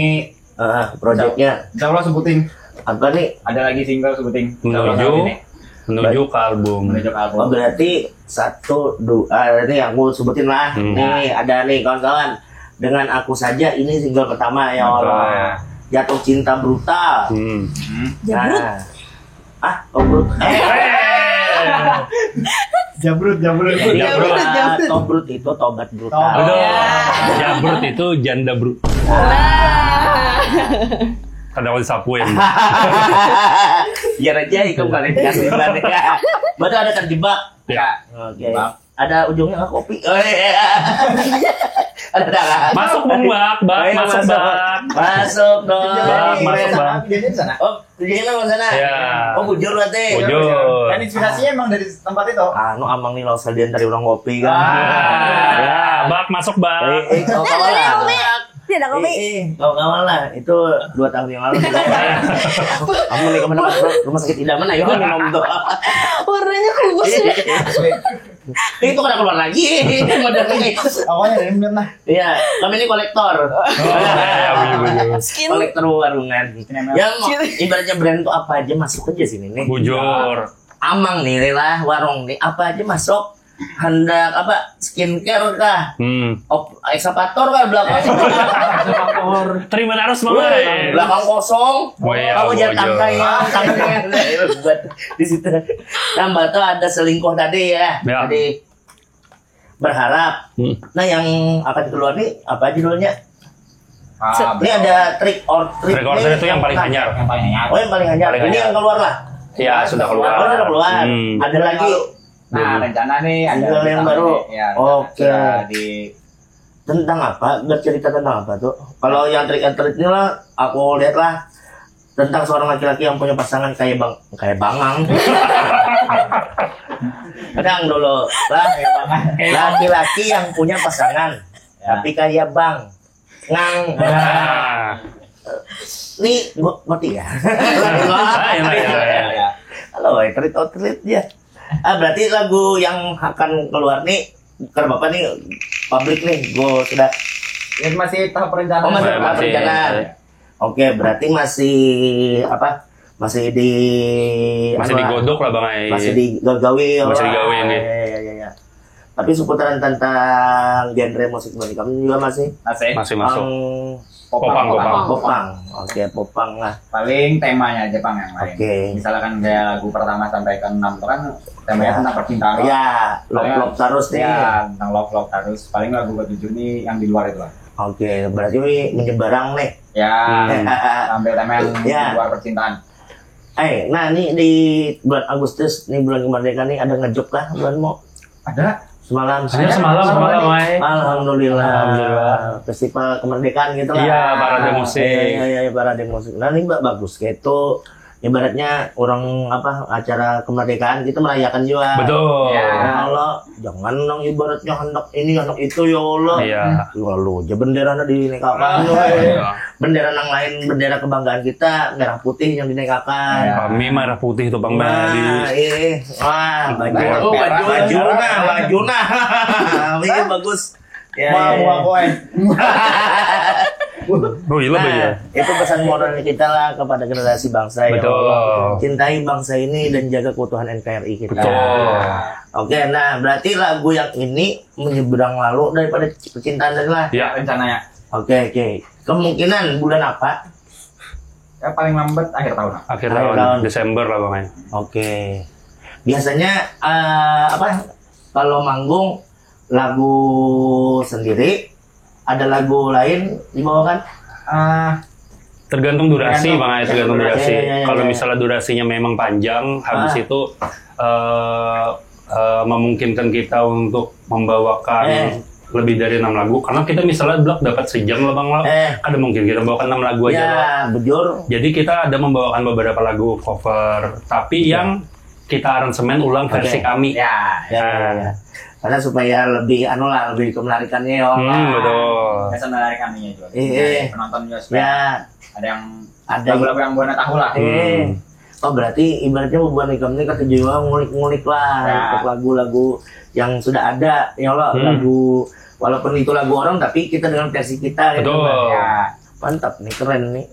Ah, projectnya insya Allah sebutin. Apa nih? Ada lagi single sebutin. Insya Allah Menuju tahun ini. Menuju ke album. Menuju ke album. Oh, berarti satu dua ini aku sebutin lah. Hmm. Nih ada nih kawan-kawan. Dengan aku saja ini single pertama ya Allah. Nah, Jatuh cinta brutal. Hmm. hmm. Jabrut. Nah. Ah, oh, brut. Eh, Jabrut, jabrut. jadi Jabrut. ah, tobrut itu tobat brutal. Tobat. Aduh, Ya. Jabrut itu janda bro. Wah. Kada kau disapuin. Biar aja ikam kalian kasih balik. Betul ada terjebak. Ya. Oke. Bang. Ada ujungnya nggak kopi? Oh, iya. Ada, ada. Masuk dong, Bak, Bak, Oh, iya, masuk, masuk. Bak. Masuk dong. Bak, masuk, Bak. Jadi di sana. Oh, jadi emang di sana? Iya. Oh, bujur berarti. Bujur. Dan inspirasinya emang dari tempat itu. Anu, amang nih, lawas salian tadi urang kopi kan. Ah. Ya, Bak, masuk, Bak. Eh, eh, kau kawan lah. Tidak ada kopi. Eh, eh, kau kawan lah. Itu dua tahun yang lalu. Kamu nih kemana, Bak? Rumah sakit idaman, ayo minum tuh. Warnanya kugus ya. Itu kada keluar lagi. Modelnya. Pokoknya dari Mirna. Iya, kami ini kolektor. Oh, iya, iya, betul, betul. Skin. Kolektor warungan. Skin emang. Ya, mau, ibaratnya brand tuh apa aja masuk aja sini nih. Bujur. Amang nih lah, warung nih, apa aja masuk. Hendak apa, skincare kah? Hmm. Op, ekskavator kah belakang? Terima terus, Mama. Belakang kosong. Oh, iya, kamu jangan bujur. Tangkai ya, tangkai. Buat di situ. Tambah tuh ada selingkuh tadi ya. Ya. Tadi berharap. Hmm. Nah, yang akan keluar nih apa judulnya? Ah, ini ada trick or treat. Trick or treat itu yang paling hanyar. Yang paling hanyar. Oh, yang paling hanyar. Paling hanyar. Ini yang keluar lah. Ya, sudah keluar. Oh, sudah keluar. Hmm. Ada lagi. Nah, rencana nih ada single yang baru. Ya, oke. Sudah di tentang apa? Bercerita tentang apa tuh? Kalau yang trick or treat ini lah, aku lihat lah tentang seorang laki-laki yang punya pasangan kayak bang, kayak bangang. Kadang dulu lah, laki-laki yang punya pasangan, ya, tapi kayak bang ngang. Nah. Nih, gua ngerti ya. Lain, lain, lain. Halo, eh, treat out treat ya. Ah, berarti lagu yang akan keluar nih, karena bapak nih publik nih, gua sudah. Ya, masih tahap perencanaan. Oh, masih tahap perencanaan. Oke, berarti masih apa? Masih di, masih apa? Digodok lah, Bang, ai. Masih digawi, masih digawi, ya. Iya, iya, iya, iya. Tapi seputaran tentang genre musik Bali kamu juga masih? Masih. Masih masuk. Popang, popang. Popang. Oke, popang lah. Paling temanya aja, Bang, yang lain. Oke. Misalkan kayak lagu pertama sampai ke enam itu kan temanya tentang percintaan. Ya, love-love terus nih. Ya, tentang love-love terus. Paling lagu ketujuh nih yang di luar itu lah. Oke, berarti ini menyeberang nih. Ya, sampai tema yang di luar percintaan. Eh, nah, ini di bulan Agustus, nih bulan kemerdekaan nih, ada ngejuk kah bulanmu? Ada. Semalam. Ada semalam, semalam, Mai. Alhamdulillah. Alhamdulillah. Festival kemerdekaan gitu lah. Iya, parade musik. Iya, iya, iya, parade musik. Nah, ini ba-, bagus gitu. Ibaratnya orang apa, acara kemerdekaan kita merayakan juga. Betul. Ya. Nah, Allah, jangan nang ibaratnya hendak ini, hendak itu, ya Allah. Iya. Lalu aja bendera na dinaikakan. Iya. Bendera nang lain, bendera kebanggaan kita, merah putih yang dinaikakan. Iya. Kami merah putih tuh, Bang Meli. Nah, iya. Wah, baju. Oh, baju. Baju nah, baju nah. Iya, bagus. Ya, mau, ya, mau ya. Apa, eh? Oh, iya lah, nah, ya. Itu pesan moral kita lah kepada generasi bangsa, ya. Betul. Allah. Cintai bangsa ini dan jaga keutuhan N K R I kita. Betul. Oke, nah, berarti lagu yang ini menyeberang lalu daripada percintaan tadi lah. Ya. Rencananya. Oke, oke. Kemungkinan bulan apa? Ya, paling lambat akhir tahun lah. Akhir tahun, akhir tahun. Desember lah, Bang, ya. Oke. Biasanya, eh, apa, kalau manggung, lagu sendiri, ada lagu lain dibawakan? Ah, tergantung durasi, tergantung. Bang, ya, tergantung durasi. Iya, iya, iya, iya. Kalau misalnya durasinya memang panjang, habis itu, eh, eh, memungkinkan kita untuk membawakan lebih dari enam lagu, karena kita misalnya blok dapat sejam lah, Bang, lo, eh, kada mungkin kita bawakan enam lagu aja, ya, lo. Bujur. Jadi kita ada membawakan beberapa lagu cover, tapi yang kita aransemen ulang versi kami. Ya, ya, ya, ya. Karena supaya lebih, anu lah, lebih kemenarikannya, ya. Hmm, betul. Biasa menarik kaminya juga. Iya. Penonton juga supaya ada yang, ada lagu-lagu yang buana tahu lah. Hmm. Oh, berarti ibaratnya bubuhan ikam ini katuju juga ngulik-ngulik lah, ya, untuk lagu-lagu yang sudah ada, ya Allah, hmm, lagu, walaupun itu lagu orang, tapi kita dengan versi kita, gitu, betul, kan. Ya. Mantap nih, keren nih.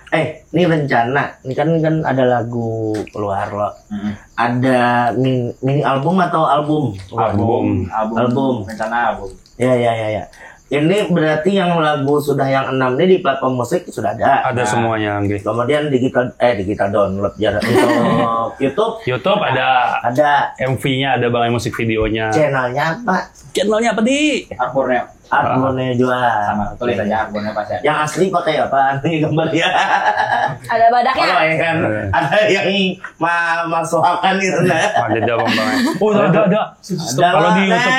Eh, ini rencana. Ini kan, kan ada lagu keluar, lo. Mm-mm. Ada min-, mini album atau album? Album. Album. Album. Rencana album. Ya, ya, ya, ya. Ini berarti yang lagu sudah yang enam ini di platform musik sudah ada. Ada semuanya, nggih. Nah, kemudian digital, eh, digital download, ya. Untuk YouTube. YouTube ada. Ada. M V-nya ada, Bang, musik videonya. Channelnya apa? Channelnya apa, Di? Arbornya. Art Borneo jua. Sama, tulis aja Art Borneo pasti ada. Yang asli pakai apa nih gambarnya? Ada badaknya. Kalau yang kan ada yang ma- masuhakan gitu nah. Ada dia bang bang. Oh ada ada. Kalau di YouTube,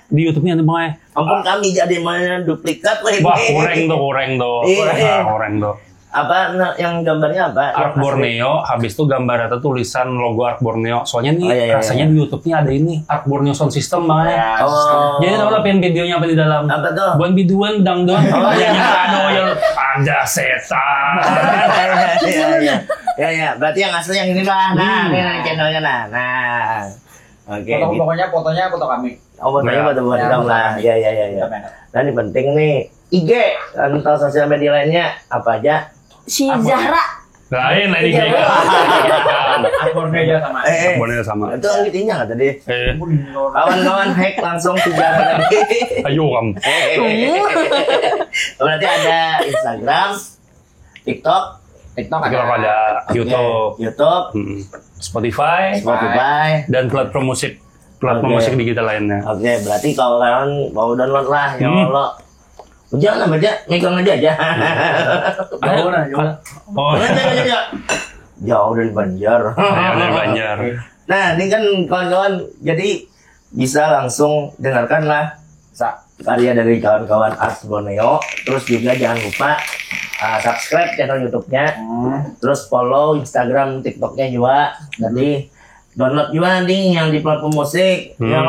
di YouTube-nya ada bang. Ampun kami jadi mana duplikat lagi. Wah kurang tuh, kurang tuh. Iya. Kurang tuh. Apa nah, yang gambarnya apa? Art Borneo, habis itu gambar ada tulisan logo Art Borneo. Soalnya nih oh, iya, iya, rasanya iya. Di YouTube-nya ada ini Art Borneo Sound System bang. Ya, oh. Jadi tahu lah pin videonya apa di dalam? Apa tuh? Bukan biduan dangdut. Oh, iya. Ada setan. Ya ya. Ya ya. Berarti yang asli yang ini lah. Nah, hmm. Ini channelnya nah. Nah. Oke. Foto, pokoknya fotonya foto kami. Oh, fotonya foto buat ya, kamu lah. Ya ya ya ya. Nah, ini penting nih. I G atau sosial media lainnya apa aja? Si Zahra. Lain lain I G. Akunnya aja sama. Eh, eh. Akunnya sama. Itu kan intinya nggak tadi? Eh. Kawan-kawan hack langsung si Zahra tadi. Ayo kamu. Eh, eh, eh. Berarti ada Instagram, TikTok, TikTok ada, ada YouTube, YouTube, hmm. Spotify, Spotify, dan platform musik, platform okay. Musik digital lainnya. Oke, okay, berarti kalau kalian mau download lah, ya hmm. Allah. Jangan apa aja, megang aja aja. Jauh lah, jauh lah. Oh. Jauh dari Banjar. Jauh dari Banjar. Nah, ini kan kawan-kawan, jadi bisa langsung dengarkan lah karya dari kawan-kawan Ars Borneo. Terus juga jangan lupa uh, subscribe channel YouTube-nya. Hmm. Terus follow Instagram, TikTok-nya juga. Nanti download juga nih yang di platform musik. Hmm. Ya,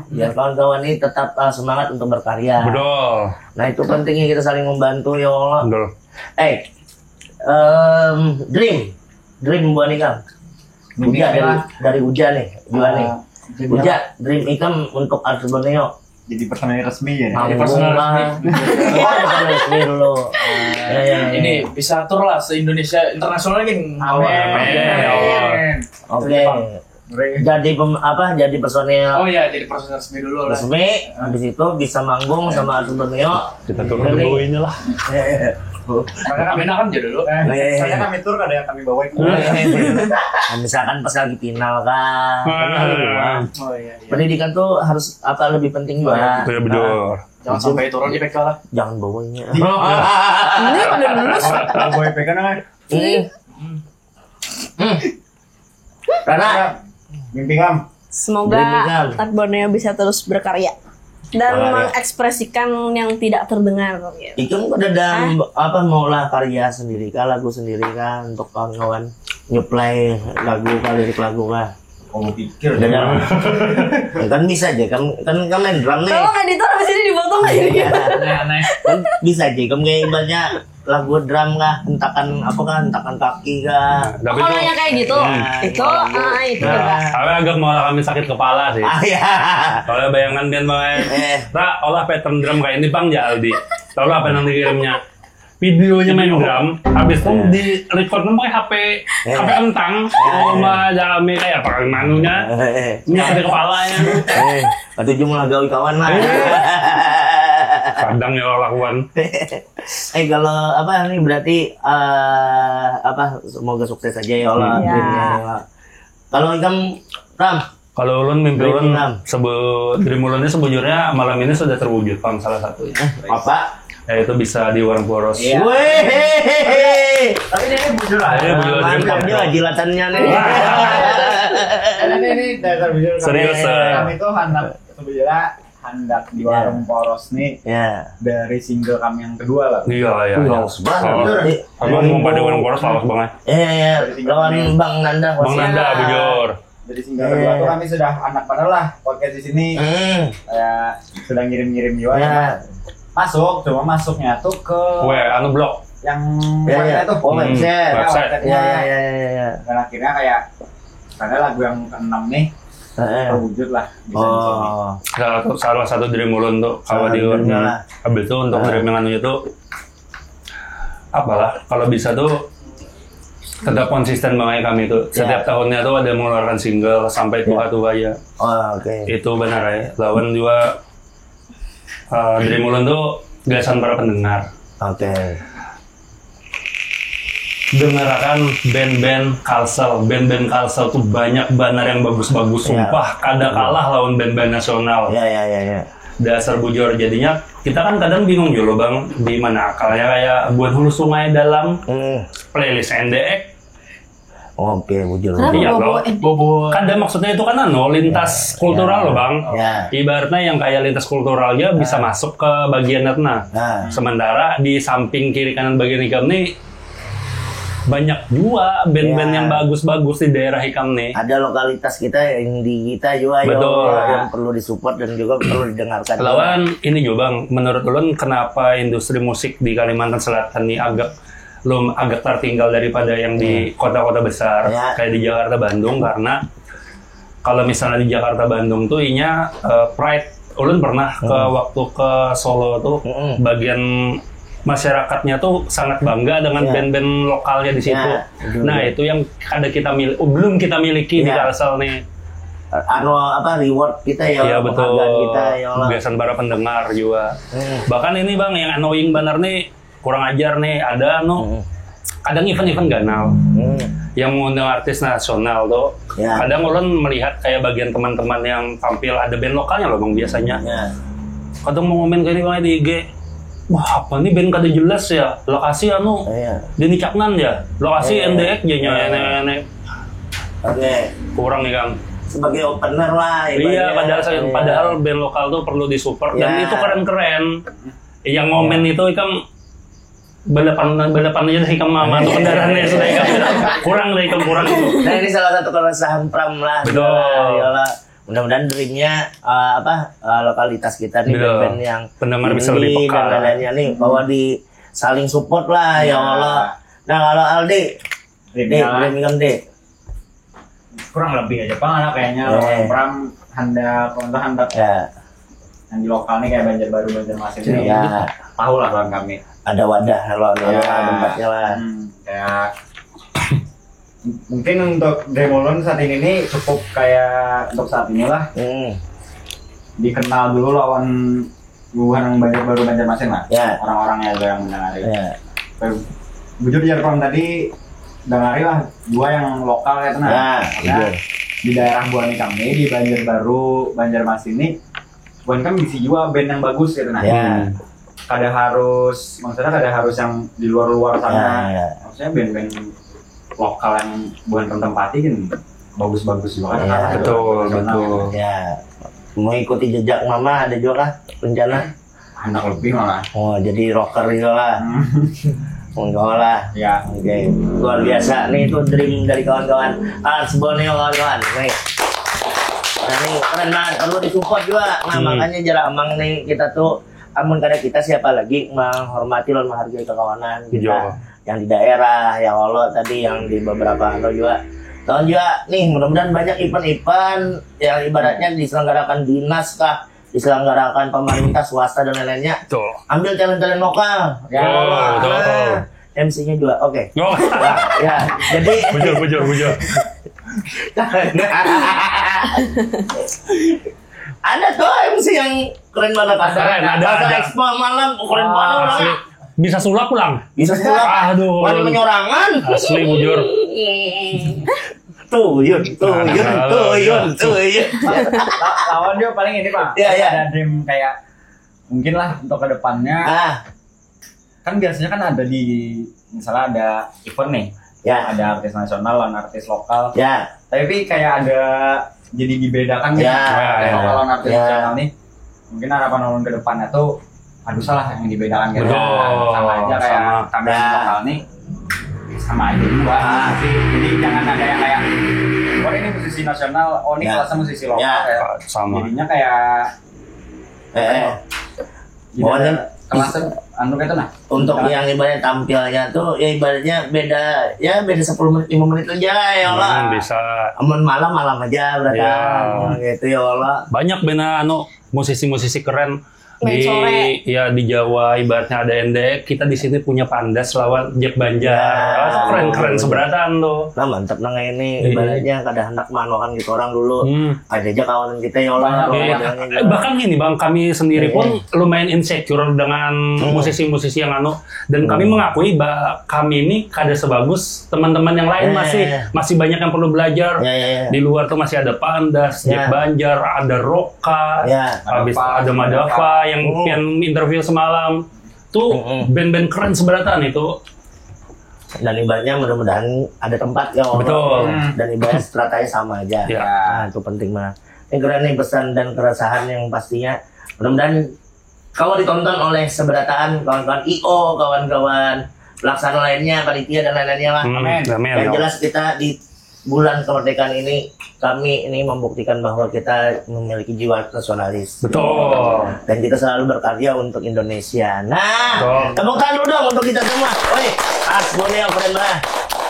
biar kawan-kawan ini tetap uh, semangat untuk berkarya. Betul. Nah itu pentingnya kita saling membantu ya Allah. Betul. Eh, um, dream, dream buat nikah. Uja dari, dari Uja nih, Uja nih. Uja, dream ikam untuk Ars Borneo. Jadi personil resmi ya. Jadi personil resmi. Personil resmi dulu. Ya, ya, ya. Ini bisa tur lah se Indonesia internasional gini. Amin. Amin. Oke. Jadi pem, apa jadi personil. Oh ya, jadi personil resmi dulu lah. Resmi, habis itu bisa manggung sama Ars Borneo. Kita turun dulu inilah. Karena kami kan jodoh dulu. Saya kami tur ada yang kami bawa itu. Nah, misalkan pas lagi final kan. Oh iya. Pendidikan tuh harus apa lebih penting juga. Iya betul. Jangan sampai turun I P K lah. Jangan bawanya. Ini udah lulus. Bawa I P K nah. Karena mimpi kam. Semoga Art Borneo bisa terus berkarya dan mengekspresikan yang tidak terdengar. Ikam ada dalam apa maulah karya sendiri kah, lagu sendiri kah untuk kawan-kawan nyuplai lagu kah, lirik lagu kah? Kamu pikir deh. Kan bisa aja kan, kan kan main drum nih. Tolong editor habis ini dipotong aja. Aneh-aneh. Kan bisa aja kan kayak ibaratnya lagu drum kah, hentakan apa kah, hentakan kaki kah. Nah, tapi kalau itu yang kayak gitu, ya, itu, ah, itu nah, juga. Tapi agak malah kami sakit kepala sih. Ah, iya. Kalau bayangan kan bang, eh. Ra, olah pattern drum kayak ini bang ya Aldi. Tahu lah apa yang dikirimnya? Videonya main drum, habis itu di record pakai H P, H P kentang, oh mah jalmi kayak apa manunya, ini sakit kepalanya. Eh, atau cuma gawe kawan lah. Kadang ya lakuan. Eh kalau apa nih berarti uh, apa semoga sukses aja ya Allah. Iya. Kalau ikam Ram, kalau ulun mimpi ulun sebut dream ulunnya sebujurnya malam ini sudah terwujud pang salah satunya. Apa? Yaitu bisa di warung poros. Iya. Weh. Tapi ini bujur lah. Ini bujur. Mantap juga jilatannya nih. Ini ini dasar bujur. Serius. Kami tuh anak sebujurnya handak di warung poros nih dari single kami yang kedua lah. Iya iya. Wih, lawas banget. Abang mau pada warung poros lawas banget. Iya iya. Lawan Bang Nanda. Bang Nanda bujur. Dari single kedua tuh kami sudah anak pada lah podcast di sini. Kayak sudah ngirim-ngirim juga. Masuk, cuma masuknya tuh ke web anu blog. Yang webnya tuh. Oh, website. Iya, iya, iya. Dan akhirnya kayak ada lagu yang keenam nih. Terwujud lah bisa di sini. Oh. Salah satu, salah satu dream ulun tuh kalau di habis itu untuk dream yang anu itu apalah kalau bisa tuh tetap konsisten banget kami tuh. Setiap tahunnya tuh ada mengeluarkan single sampai tua-tua ya. Oh, oke. Itu benar ya. Lawan juga uh, dream ulun tuh gasan para pendengar. Oke. Dengarakan band-band Kalsel, band-band Kalsel tuh banyak banget yang bagus-bagus, sumpah kada kalah lawan band-band nasional. Ya ya ya ya. Dasar bujur, jadinya kita kan kadang bingung juga bang, di mana akalnya kayak buat hulu sungai dalam hmm. playlist N D X. Oh, oke, bujur. Kenapa iya, bobo, bobo. Kada maksudnya itu kan anu lintas ya. kultural ya. loh bang. Ya. Ibaratnya yang kayak lintas kulturalnya ya. bisa ah. masuk ke bagian itu nah. nah. Sementara di samping kiri kanan bagian ikam nih banyak juga band-band ya. yang bagus-bagus di daerah ikam nih. Ada lokalitas kita yang di kita juga Betul. yang perlu disupport dan juga perlu didengarkan. Lawan ini juga bang, menurut ulun kenapa industri musik di Kalimantan Selatan nih agak belum agak tertinggal daripada yang di hmm. kota-kota besar yeah. kayak di Jakarta, Bandung karena kalau misalnya di Jakarta, Bandung tuh inya uh, pride. Ulun pernah hmm. ke waktu ke Solo tuh hmm. bagian masyarakatnya tuh sangat bangga dengan yeah. band-band lokalnya di situ. Yeah. Nah itu yang ada kita mil belum kita miliki yeah. di Kalsel nih. Anu apa reward kita ya, yeah, betul. Kita ya. Biasan para pendengar juga. Hmm. Bahkan ini bang yang annoying banget nih kurang ajar nih ada anu hmm. kadang event-event ganal hmm. yang mengundang artis nasional tuh ya. Kadang ulun melihat kayak bagian teman-teman yang tampil ada band lokalnya loh bang biasanya ya. Kadang mau ngomen kayak ini bang di I G wah apa nih band kada jelas ya lokasi anu ya. Dini Caknan ya lokasi ya. N D X ya, ya. Enek-enek Oke. Okay. Kurang nih kang. Sebagai opener lah. Iya, padahal, ya. padahal band lokal tuh perlu disupport ya. Dan itu keren-keren. Yang ngomen ya. Itu ikam balapan balapan aja sih kama masuk kendaraannya sudah ikam kurang deh ikam kurang itu. Nah ini salah satu keresahan Pram lah. Betul. Iyalah. Mudah-mudahan dreamnya uh, apa uh, lokalitas kita nih band-band yang pendengar bisa lebih peka. Dan lainnya nih bahwa di saling support lah ya Allah. Nah kalau Aldi, Dream, dream ikam deh. Kurang lebih aja pang lah kayaknya yeah. Lawan Pram handak untuk handak yeah. Yang di lokal nih kayak Banjarbaru Banjarmasin ini yeah. Tahu lah lawan kami. Ada wadah kalau ada yeah. Tempatnya lah. Hmm, kayak mungkin untuk Demolon saat ini nih cukup kayak untuk saat inilah hmm. Dikenal dulu lawan buhan Banjarbaru Banjarmasin lah. Ya. Orang-orangnya juga yang mendengar. Ya. Bujur jar pang tadi dengari lah dua yang lokal ya tenang. Ya, ya. Di daerah buhan kami di Banjarbaru Banjarmasin ini buhan kami bisa juga band yang bagus gitu nah. Ya. Kada harus maksudnya kada harus yang di luar-luar sana. Ya, ya. Maksudnya band-band lokal yang buhan tempat kan bagus-bagus juga kan. Ya, betul, betul. Ya. Mengikuti jejak mama ada juga kah rencana? Anak lebih malah. Oh, jadi rocker juga lah. Enggak lah. Ya. Oke. Okay. Luar biasa. Nih itu dream dari kawan-kawan. Ars Borneo kawan-kawan. Nih. Nah, ini keren banget. Perlu disupport juga. Nah, hmm. Makanya jarak amang nih kita tuh amun kada kita siapa lagi menghormati dan menghargai kekawanan kita. Yo. Yang di daerah, yang Allah tadi yang di beberapa anu juga. Tahun juga nih mudah-mudahan banyak event-event yang ibaratnya diselenggarakan dinas kah diselenggarakan pemerintah swasta dan lain-lainnya betul. Ambil talent-talent lokal ya betul, betul. Nah, M C-nya juga oke okay. Oh. Nah, ya jadi bujur bujur bujur ada tuh M C yang keren banget ada keren, ada, ada. Expo malam oh, keren oh, banget asli. Bisa sulap pulang bisa sulap aduh Wali menyorangan asli bujur Tuyun, tuyun, tuyun, tuyun. Lawan juga paling ini pak. Ya, ya. Ada dream kayak mungkin lah untuk kedepannya. Ah. Kan biasanya kan ada di misalnya ada event nih. Ya. Ada artis nasional dan artis lokal. Ya. Tapi kayak ada jadi dibedakan ya. Gitu. Ya, ya. Lokal dan artis ya. Nasional nih. Mungkin harapan ulun ke depannya tuh aduh salah yang dibedakan gitu. Betul. Sama aja kayak sama. Kami nah. Lokal nih sama aja juga ah. Sih. Jadi jangan ada yang kayak oh ini musisi nasional, oh ini ya. Kelasnya musisi lokal ya. Ya. Sama. Jadinya kayak eh, eh. Pokoknya kelasnya anu gitu nah. Untuk nah. Yang ibaratnya tampilnya tuh ya ibaratnya beda ya beda sepuluh menit lima menit aja ya Allah. Hmm, bisa. Amun malam malam aja berarti ya. Gitu ya Allah. Banyak bena anu musisi-musisi keren Main sore. Ya, di Jawa ibaratnya ada endek, kita di sini punya Pandas lawan Jack Banjar. Ya. Keren-keren seberataan tuh. Nah, mantap nang ini Iya. Ibaratnya kada hendak manuakan kita orang dulu. Hmm. Ada aja kawan kita ya Allah. Iya. Eh, bahkan gini bang, kami sendiri pun lumayan insecure dengan musisi-musisi yang anu, dan kami mengakui bahwa kami ini kada sebagus teman-teman yang lain, Iya, masih iya, iya. masih banyak yang perlu belajar. Ya, ya, ya. Di luar tuh masih ada Pandas, Jack Ya. Banjar, ada Roka, Ya. habis Madafa, ada Madafa yang Oh. pian interview semalam. Tuh Mm-mm. band-band keren seberataan itu. Dan ibaratnya mudah-mudahan ada tempat ya Allah. Betul. Dan ibaratnya stratanya sama aja. Ya. Nah, itu penting banget. Ini keren nih pesan dan keresahan yang pastinya mudah-mudahan kalau ditonton oleh seberataan kawan-kawan I O, kawan-kawan pelaksana lainnya, panitia dan lain-lainnya lah. Hmm, Amin. Amin. Yang jelas kita di bulan kemerdekaan ini kami ini membuktikan bahwa kita memiliki jiwa nasionalis. Betul. Dan kita selalu berkarya untuk Indonesia. Nah, Betul. tepuk tangan dulu dong untuk kita semua. Woi, Ars Borneo keren banget.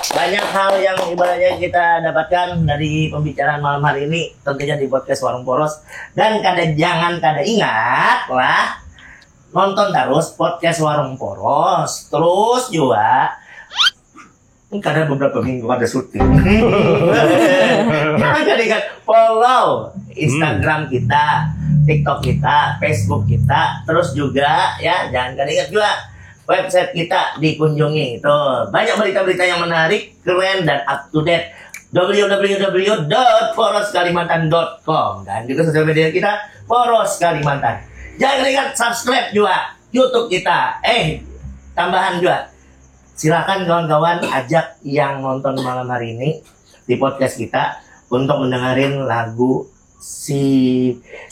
Banyak hal yang ibaratnya kita dapatkan dari pembicaraan malam hari ini, tentunya di podcast Warung Poros. Dan kada jangan kada ingat lah nonton terus podcast Warung Poros. Terus juga ini karena beberapa minggu ada syuting. Jangan kada ingat follow Instagram kita, TikTok kita, Facebook kita, terus juga ya jangan kada ingat juga website kita dikunjungi. Tuh, banyak berita-berita yang menarik, keren dan up to date. www.poroskalimantan.com dan juga sosial media kita Poros Kalimantan. Jangan ingat subscribe juga YouTube kita. Eh, tambahan juga. Silakan kawan-kawan ajak yang nonton malam hari ini di podcast kita untuk mendengarin lagu si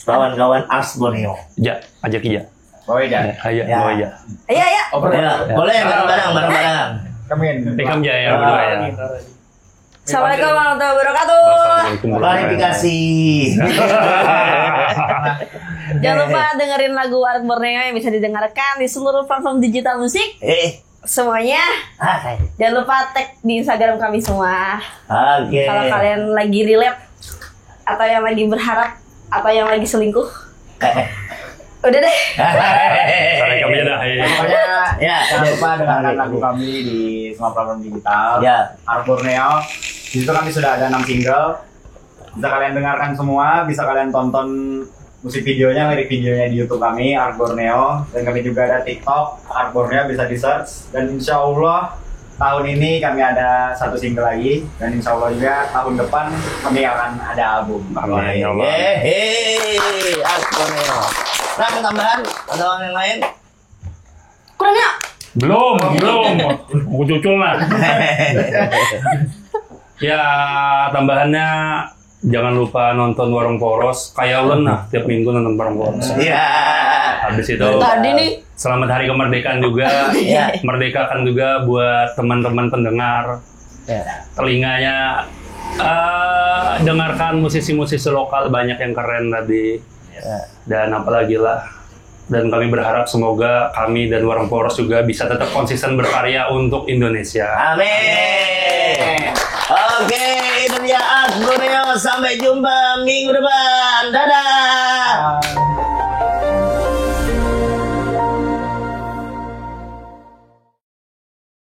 kawan-kawan Ars Borneo. Ya, ajak iya. Bawa ya. Ya, ayo, Ya. oh iya. Iya, iya. Oper. Ya, boleh bareng-bareng, bareng-bareng. Kami. Ikam aja ya berdua ya. Assalamualaikum warahmatullahi wabarakatuh. Assalamualaikum warahmatullahi Klarifikasi. Jangan lupa dengerin lagu Warung Borneo yang bisa didengarkan di seluruh platform digital musik. Eh, Semuanya. ah, kayak. Jangan lupa tag di Instagram kami semua. Oke. Kalau kalian lagi relate atau yang lagi berharap atau yang lagi selingkuh. Udah deh. Sorry kami dah. Iya. Pokoknya Ya, jangan lupa dengarkan Oke. Lagu kami di semua platform digital. Ya. Ars Borneo. Di situ kami sudah ada enam single. Bisa kalian dengarkan semua, bisa kalian tonton musik videonya, lirik videonya di YouTube kami, Ars Borneo. Dan kami juga ada TikTok, Ars Borneo, bisa di search. Dan insya Allah tahun ini kami ada satu single lagi. Dan insya Allah juga tahun depan kami akan ada album. Amin, ya Allah. Yeay, Ars Borneo. Nah, ada tambahan? Ada orang yang lain? Kurangnya. Belum, belum. Aku cucul lah. Ya, tambahannya jangan lupa nonton Warung Poros. Kayak ulun nah, tiap minggu nonton Warung Poros. Iya. Habis itu Tadi nih. Selamat Hari Kemerdekaan juga. Iya. Merdekakan juga buat teman-teman pendengar. Ya. Telinganya eh, dengarkan musisi-musisi lokal banyak yang keren tadi. Ya. Dan apalagi lah. Dan kami berharap semoga kami dan Warung Poros juga bisa tetap konsisten berkarya untuk Indonesia. Amin. Oke, itu dia Ars Borneo. Sampai jumpa minggu depan. Dadah.